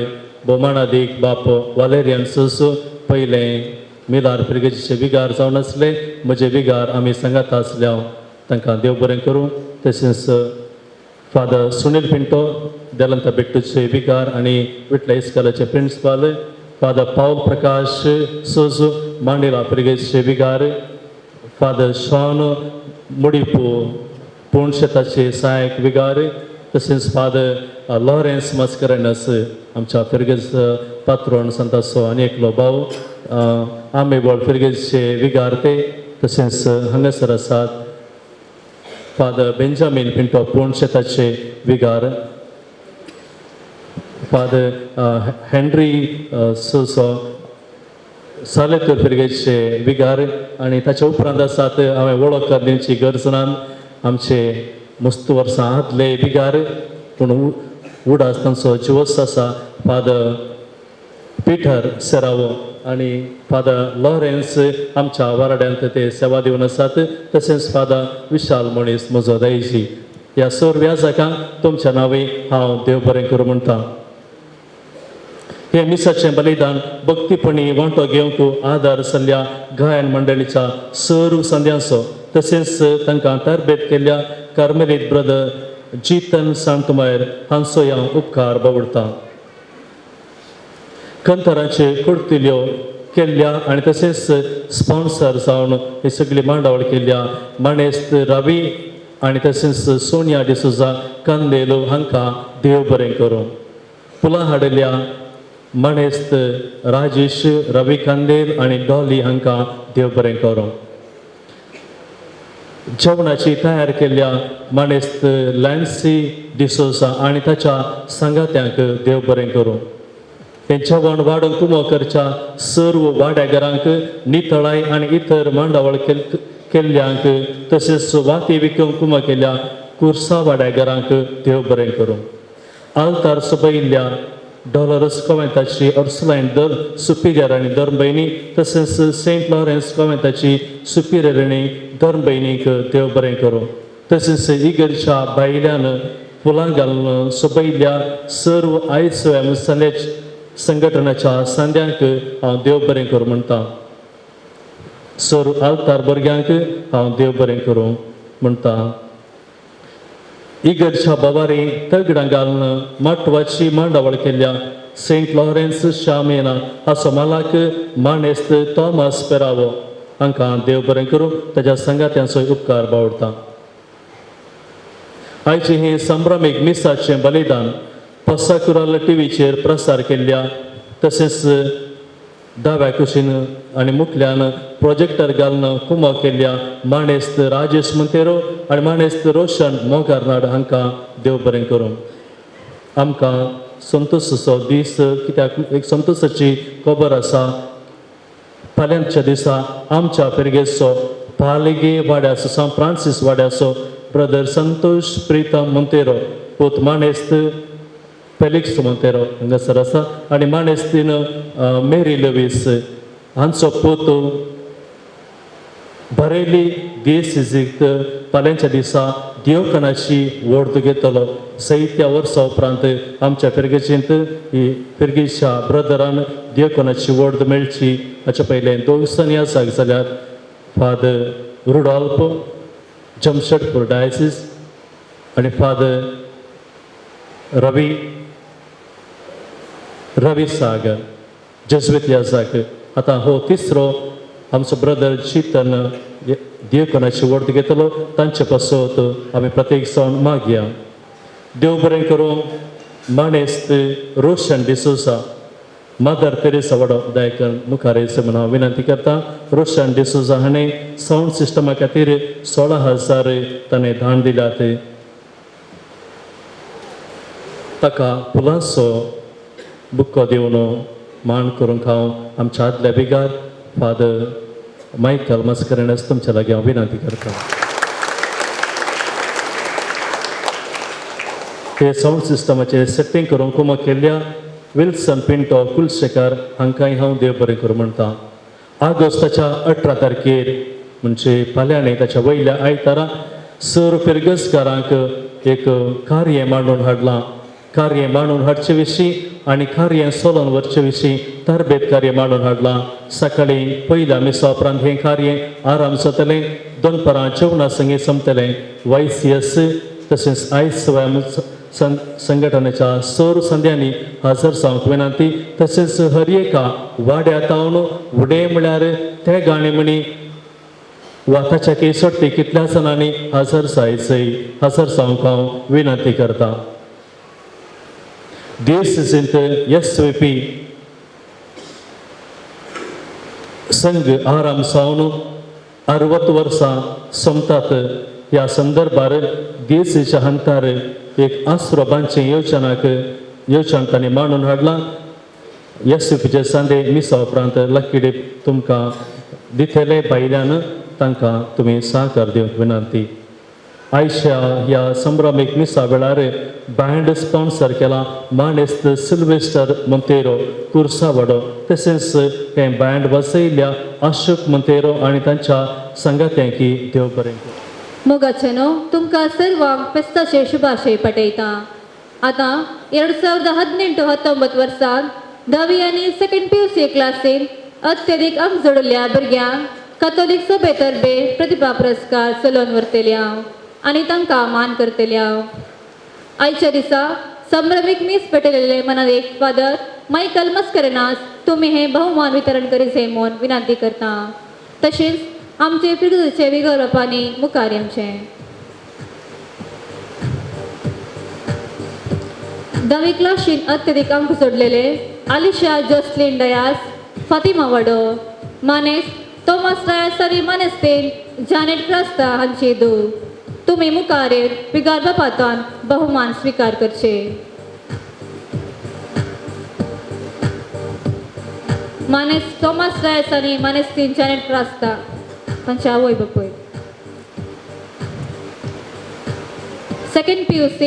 भोमानादीक बाप वालेरियन सोस पयलें मिलार फिरगेचे विगार जावन आसले म्हजे विगार आमी सांगात आसल्या तांकां देव बरें करूं. तशेंच फादर सुनील पिंटो देलंता बेट्टूचे विगार आनी विटला इस्कॉलाचे प्रिंसिपाल फादर पावल प्रकाश सोजू मांडेला फिरगेचे विगार फादर शॉन मुडीपू पूण शेताचे सहायक विगार तशेंच फादर लॉरेन्स मस्करेनस आमच्या फिरगेज पात्रोण संतासो आनी एकलो भाव आंबेबोळ फिरगेजचे विगार ते तशेंच हांगासर आसात फादर बेंजामीन पिंटो पूण शेताचे विगार फादर हेनरी सोसो सालेतूर फिरगेजचे विगार आनी ताच्या उपरांत आसात हांवें वळख दिवची गरज ना आमचे मस्त वर्सां आदले विगार पूण उडास तांचो जिवस आसा फादर पिटर सेरावो आनी फादर लॉरेन्स आमच्या वाराड्यांत ते सेवा दिवन आसात. तशेंच फादर विशाल मनीस म्हजो दायजी ह्या सर्व याजकांक तुमच्या नांवी हांव देव बरें करूं म्हणटा. हे मिसाचें बलिदान भक्तीपणी वांटो घेवंक आदार सल्ल्या गायन मंडळीच्या सर्व संद्यांचो तशेंच तांकां तरबेत केल्ल्या कार्मेलीत ब्रदर जितन सांतमायर हांचो ह्या उपकार बावडटा. कंतरांचे कुर्तिल्यो केल्ल्या आनी तशेंच स्पॉन्सर जावन ही सगळी मांडावळ केल्ल्या माणेस्त रवी आनी तशेंच सोनिया डिसोजा कांदेलो हांकां देव बरें करूं. फुलां हाडिल्ल्या माणेस्त राजेश रवी कांदेल आनी डॉली हांकां देव बरें करूं. जेवणाची तयार केल्ल्या माणेस्त लॅन्सी डिसोजा आनी ताच्या सांगात्यांक देव बरें करूं. हें जेवण वाडून कुमो करच्या सर्व वाड्याघरांक नितळाय आनी इतर मांडावळ केल्ल्यांक तशेंच वाती विकून कुमो केल्ल्या कुर्सा वाड्याघरांक देव बरें करूं. आल्तार सोबयिल्ल्या डॉलरस कोवेंताची अर्सलायन दर सुपिरियर आनी धर्मभयणी तशेंच सेंट लॉरेन्स कोवेंताची सुपिरियर आनी धर्मभयणीक देव बरें करूं. तशेंच इगर्जच्या भायल्यान फुलां घालून सोबयिल्ल्या सर्व आयसोएम संघटनाच्या सांद्यांक हांव देव बरें करूं म्हणटा. सर्व आल्तार भुरग्यांक हांव देव बरें करूं म्हणटा. इगर्जच्या बाबारी तगडां घालून माटवाची मांडावळ केल्ल्या सेंट लॉरेन्स शामेना हाचो मालाक माणेस्त थॉमस पेरावो हांकां देव बरें करूं ताच्या सांगात्यांचो उपकार बावडटा. आयचें हें संभ्रमीक मिसाचें बलिदान पसाकुराल टिवीचेर प्रसार केल्ल्या तशेंच दाव्या कुशीन आनी मुखल्यान प्रोजेक्टर घालून कुमो केल्ल्या माणेस्त राजेश मंतेरो आनी माणेस्त रोशन मोगारनाड हांकां देव बरें करूं. आमकां संतोषाचो दीस कित्याक एक संतोषाची खबर आसा. फाल्यांच्या दिसा आमच्या फिरगेचो पालगे वाड्याचो सान फ्रांसीस वाड्याचो ब्रदर संतोष प्रितम मंतेरो पूत माणेस्त फेलिक्स मोंतेरो हांगासर आसा आनी माणेस्तीन मेरी लवीस हांचो पूत बरेली देसिजीक फाल्यांच्या दिसा देवकणाची वोर्द घेतलो. सैत्या वर्सां उपरांत आमच्या फिरगेजींत ही फिरगेच्या ब्रदरान देवकणाची वोर्द मेळची. हाचे पयलें दोग सन्यासाक जाल्यार फादर रुडॉल्फ जमशेदपूर डायसिस आनी फादर रवी रवी सागर जेज्वित याजाक. आतां हो तिसरो आमचो ब्रदर चितन देवकणाची वोर्द घेतलो. तांचे पासत आमी प्रत्येक जावन मागया. देव बरें करूं. माणेस्त रोशन डिसोजा मदर तेरेसा वडो दायकन मुखार येवचें म्हूण हांव विनंती करता. रोशन डिसोजा हाणें सावंड सिस्टमा खातीर 16,000 ताणें दान दिल्यात. ताका फुलांचो बुक्को दिवन मान करूंक हांव आमच्या आदल्या बिगार फादर मायकल मस्करेनस तुमच्या लागीं हांव विनंती करता. हे सावंड सिस्टमाचें सेटींग करूंक कुमक केल्ल्या विल्सन पिंटो कुलशेकार हांकांय हांव देव बरें करूं म्हणटा. ऑगस्टाच्या 18 तारखेर म्हणजे फाल्यां न्ही ताच्या वयल्या आयतारा सर फिरगसकारांक एक कार्य मांडून हाडलां. कार्य मांडून हाडचे विशीं आनी कार्य सोलोन व्हरचे विशीं तरबेत कार्य मांडून हाडलां. सकाळीं पयल्या मिसा उपरांत हें कार्य आराम जातलें. दनपरां जेवणा संगी सोंपतलें. वाय सी एस तशेंच I स्वयं संघटनेच्या सर संध्यांनी हजर जावंक विनंती. तशेंच हर एका वाड्या तावन उडे म्हळ्यार ते गाणे म्हणी वा ताच्या केसोटी कितल्या जाणांनी हजर जायचय हजर जावंक हांव विनंती करता. देश एस वी पी संघ आराम जावन 60 वर्सां सोंपतात. ह्या संदर्भार देशीच्या हंतार एक आसरो बांदचें योजनाक योजन तांणी मांडून हाडलां. एस पीचे सांदे मिसा उपरांत लकीडे तुमकां दितले. भायल्यान तांकां तुमी सहकार दिवंक विनंती. आयच्या ह्या संभ्रमीक मिसा वेळार बँड स्पॉन्सर केला मानेस्त सिल्वेस्टर मोंतेरो कुर्सावाडो. तशेंच हें बँड वसयल्ल्या अशोक मोंतेरो आनी तांच्या सांगात्यांकी देव बरें करूं. मोगाचेनो तुमकां सर्वांक फेस्ताचे शुभाशय पाठयता. आतां 2018-19 वर्सांत धावी आनी सेकंड पी यू सी क्लासीन अत्यधीक अंक जोडिल्ल्या भुरग्यांक कॅथोलीक सभेतर्फे प्रतिभा पुरस्कार चलोवन व्हरतले हांव आनी तांकां मान करतले हांव. आयच्या दिसा संभ्रमीक मीस पेटयलेले मनाक फादर मायकल मस्करेनास तुमी हें बहुमान वितरण करीत म्हूण विनंती करता. तशेंच आमचे फिरगुचे विगर बापांनी मुखार येवचें. धावी क्लासीन अत्यधीक अंक जोडलेले आलिशा जॉस्लिन डयास, फातिमा वाडो, मानेस तोमास डायस आनी मानेस्तेन जानेट क्रास्ता हांची धूव. तुमी मुखार येवन विगार बापातान बहुमान स्विकार करचे. मानेस तोमास डायस आनी मानेस्तीन जानेट क्रास्ता तांचे आवय बापूय. Second P U C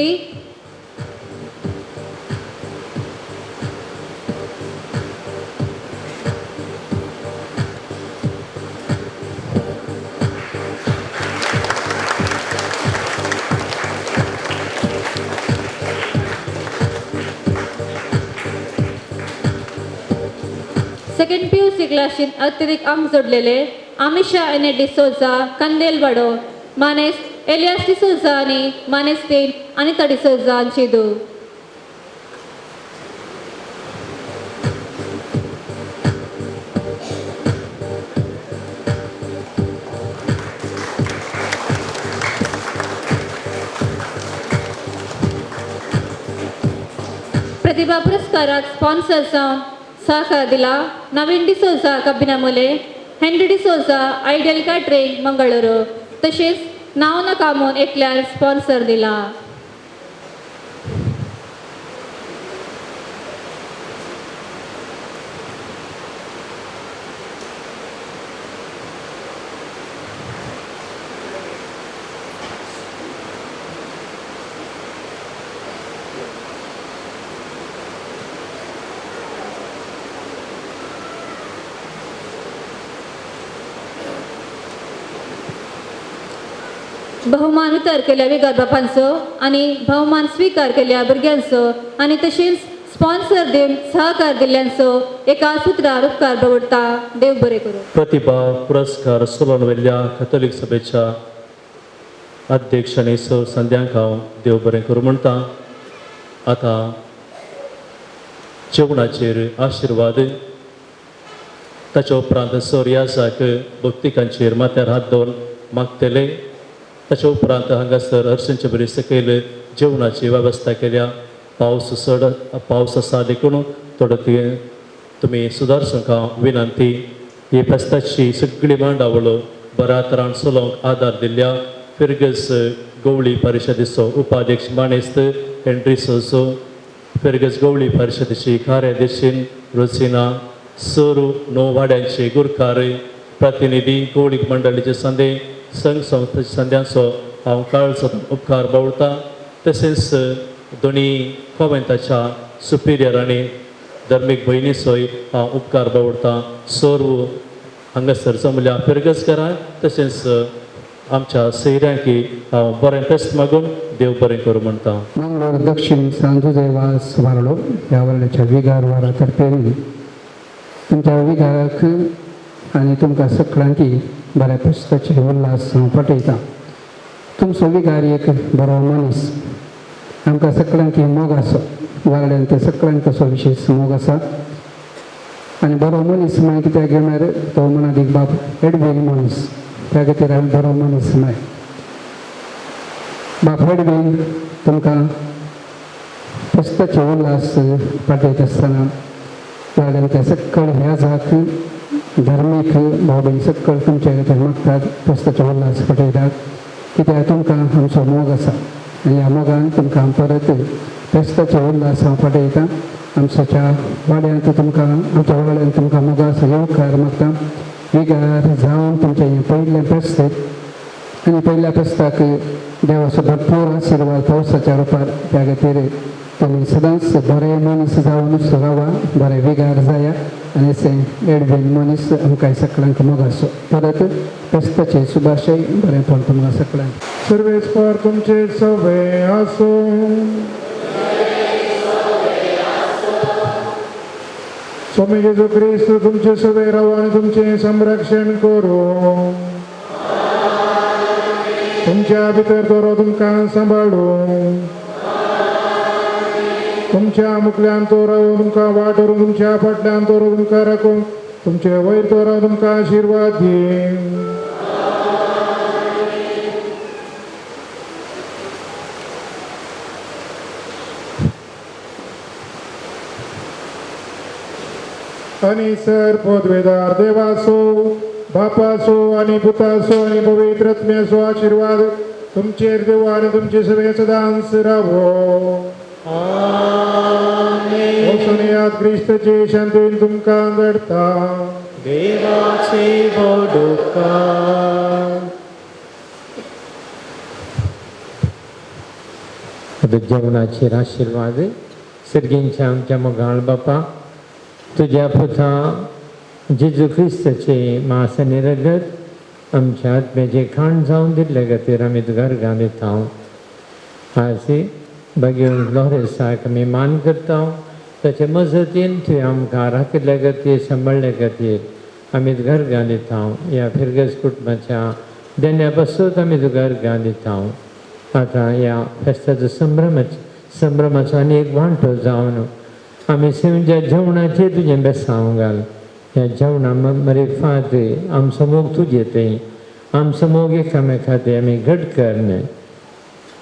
second P U C क्लासीन अतिरिक्त अंक जोडलेले आमिशा एन ए डिसोजा कंदेलवाडो, मानेस एलियास डिसोजा आनी मानेस्तेन अनिता डिसोजा हांची धूव. प्रतिभा पुरस्काराक स्पॉन्सर जावन सहकार दिला नवीन डिसोजा कबिना मुले, हेनरी डिसोजा आयडियल कॅटरिंग मंगळुरू. तशेंच नांव नाका म्हूण एकल्यार स्पॉन्सर दिला. बहुमान वितर केल्या विगार बापांचो आनी भोवमान स्विकार केल्या भुरग्यांचो आनी तशेंच स्पॉन्सर दिवन सहकार दिल्ल्यांचो एका सुत्रार उपकार दवरता. देव बरें करूं. प्रतिभा पुरस्कार सोलोन वेल्ल्या कॅथोलीक सभेच्या अध्यक्ष आनी सर संध्यांक हांव देव बरें करूं म्हणटा. आतां जेवणाचेर आशिर्वाद, ताच्या उपरांत सर याजाक भक्तिकांचेर माथ्यार हात दवरून मागतले. ताच्या उपरांत हांगासर हर्षांचे बरी सकयल जेवणाची वेवस्था केल्या. पावस चड पावस आसा देखून थोडो तुमी सुदारसूंक हांव विनंती. ही फेस्ताची सगळी मांडावळ बऱ्या तरान चलोवंक आदार दिल्ल्या फिरगज गवळी परिशदेचो उपाध्यक्ष मानेस्त हेनरी सोजो, फिरगज गवळी परिशदेची कार्यादेशीन रोजिना, सोरू णव वाड्यांचे गुरकार प्रतिनिधी, गवळीक मंडळीचे संदे संघ संस्थेच्या संद्यांचो हांव काळचो उपकार बावळटा. तशेंच दोनी कॉमेंताच्या सुपिरियर आनी धर्मीक भयणीचोय हांव उपकार बावळटा. सर्व हांगासर जमल्या फिरगजकारांक तशेंच आमच्या सैऱ्यांकी हांव बरें फेस्त मागून देव बरें करूं म्हणटा. मंगळूर दक्षिण सांजुदेवास वारडो ह्या वार्डाच्या विगार वारा तर्फे तुमच्या विगाराक आनी तुमकां सगळ्यांकी बऱ्या फेस्ताचे उल्हास हांव पटयतां. तुमचो विगार एक बरो मनीस, आमकां सगळ्यांकी मोग आसा, वार्ड्यान ते सगळ्यांक तसो विशेश मोग आसा. आनी बरो मनीस म्हळ्यार कित्याक म्हळ्यार तो मनादीक बाब एडवेल मनीस, त्या खातीर हांवें बरो मनीस म्हळें. बाब एडवेल तुमकां फेस्ताचे उल्हास पाठयत आसतना वार्ड्यान ते सगळे ह्या जाक धार्मीक भाव भयण सगळे तुमच्या खातीर मागतात, फेस्ताचे उल्हास पठयतात, कित्याक तुमकां आमचो मोग आसा आनी ह्या मोगान तुमकां परत फेस्ताचे उल्हास हांव पठयतां. आमच्या वाड्यांत तुमकां आमच्या वाड्यांत तुमकां मोगाचो येवकार मागता. विगार जावन तुमचें हें पयलें फेस्त आनी पयल्या फेस्ताक देवाचो भरपूर आशिर्वाद पावसाच्या रुपार, त्या खातीर तुमी सदांच बरे मनीस जावन रावा, बरे विगार जाया आनी अशें एडवेन मनीस आमकां सगळ्यांक मोग आसो. परत फेस्ताचे शुभाशय, बरें पण तुमकां सगळ्यांक. सर्वेस्पर तुमचे सवे आसूं. स्वामी जेजू क्रिस्त तुमचे सवे रावो आनी तुमचें संरक्षण करूं. तुमच्या भितर दवरो तुमकां सांबाळूं. तुमच्या मुखल्यान तो रावो तुमकां वाट व्हरूं, तुमच्या फाटल्यान तो रावो तुमकां राखूं, तुमचे वयर तो रावो तुमकां आशिर्वाद दी. आनी सर पदवेदार देवाचो बापाचो आनी पुताचो आनी पवित्र आत्म्याचो आशिर्वाद तुमचेर देव आनी तुमचे सगळे सदांच रावो. वचून क्रिस्ताचे शांतीन तुमकां घडता. देवाचे बोडुकार जेवणाचेर आशिर्वाद. सर्गींच्या आमच्या मोगाळ बापा, तुज्या पुता जेजू क्रिस्ताचे मांस आनी रगत आमच्या आत्म्याचें खाण जावन दिल्ले खातीर आमी तुका अर्गां दिता. आज बागेवन लोरेसाक आमी मान करता, ताचे मजतीन तुवें आमकां राखिल्ल्या खातीर सांबाळ्ळे खातीर आमी तुका अर्गां दिता. ह्या फिरगज कुटुंबाच्या देण्या पासून आमी तुका अर्गां दिता. आतां ह्या फेस्ताचो संभ्रमाचो आनी एक वांटो जावन आमी सेवच्या जेवणाचेर तुजें बेसांव घाल. ह्या जेवणा मरे फात आमचो मोग तुजे थंय, आमचो मोग एकामेका थंय आमी घट कर.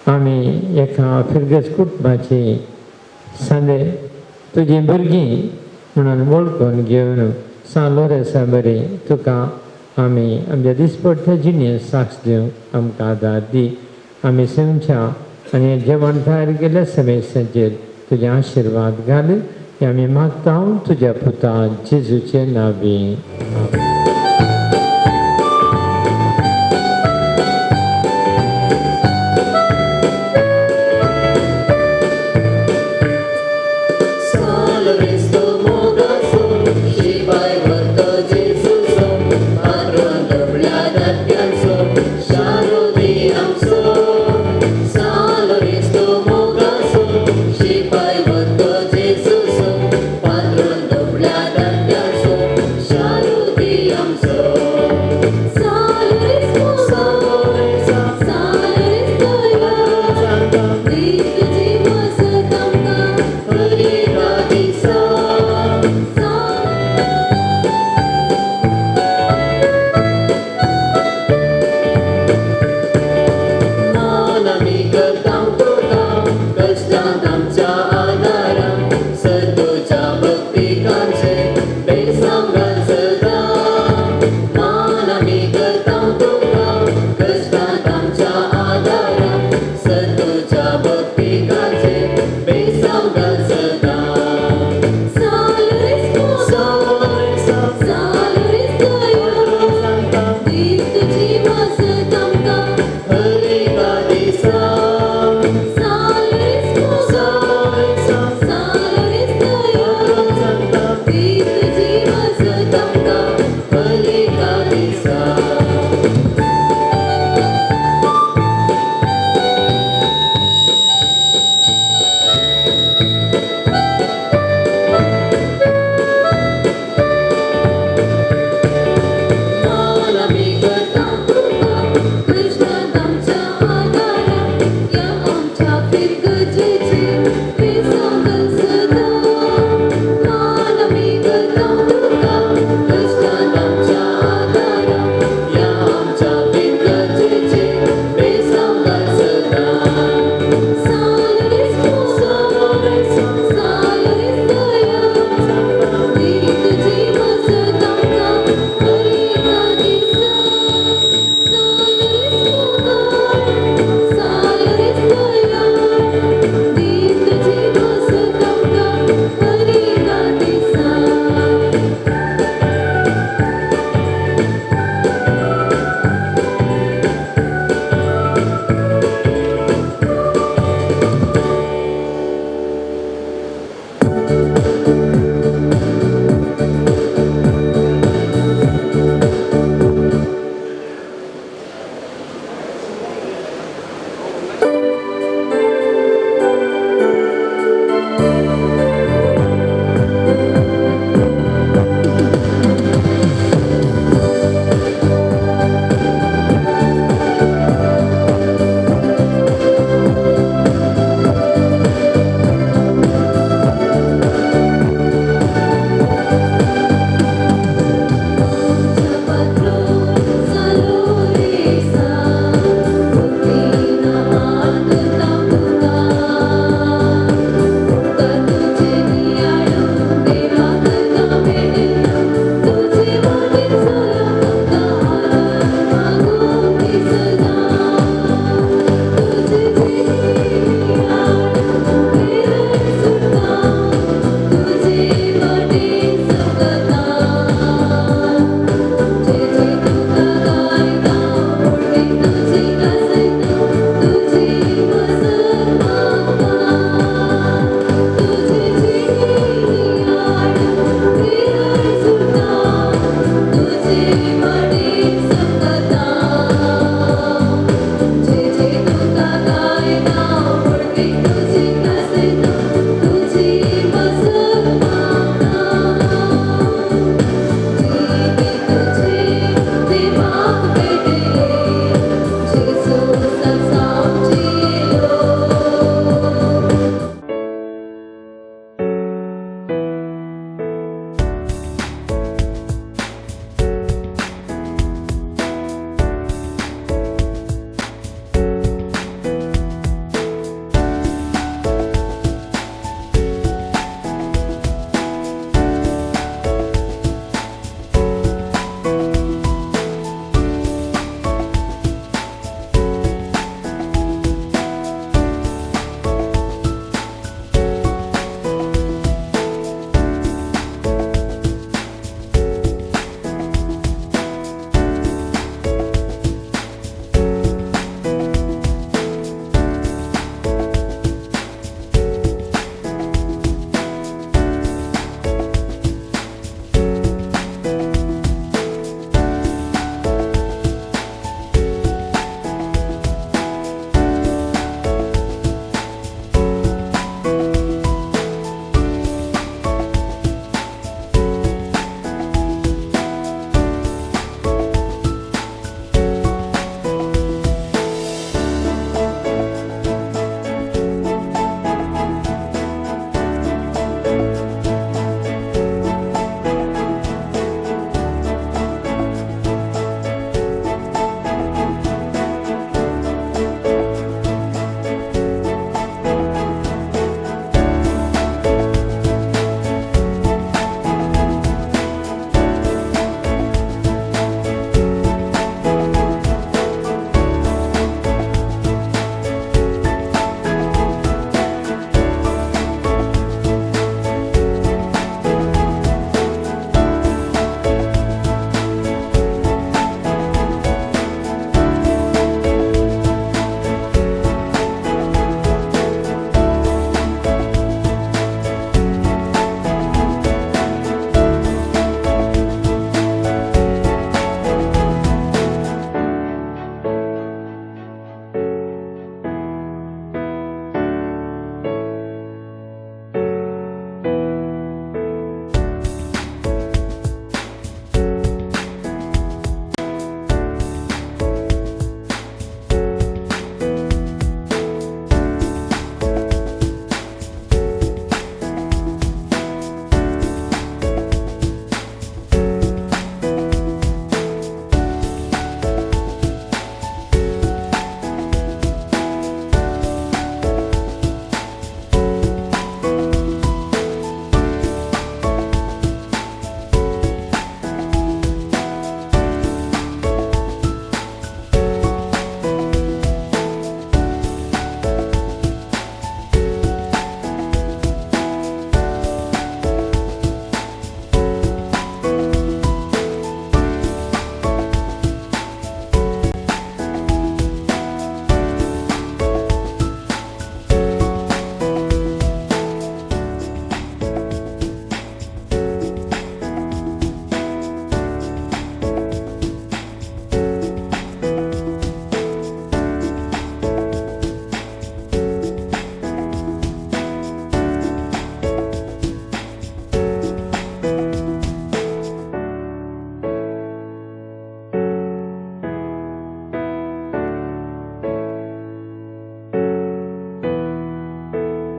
आमी एका फिरगज कुटुंबाची सांदे तुजी भुरगीं म्हणून वळखून घेवन सान लोरेसा बरी तुका आमी आमच्या दिसपट्ट्या जिणेंत साक्ष दिवंक आमकां आदार दी. आमी सेवच्या आनी जेवण तयार केल्ल्या समेस्तांचेर तुजे आशिर्वाद घाल हे आमी मागता तुज्या पुता जेजूचे नांवी. Salve,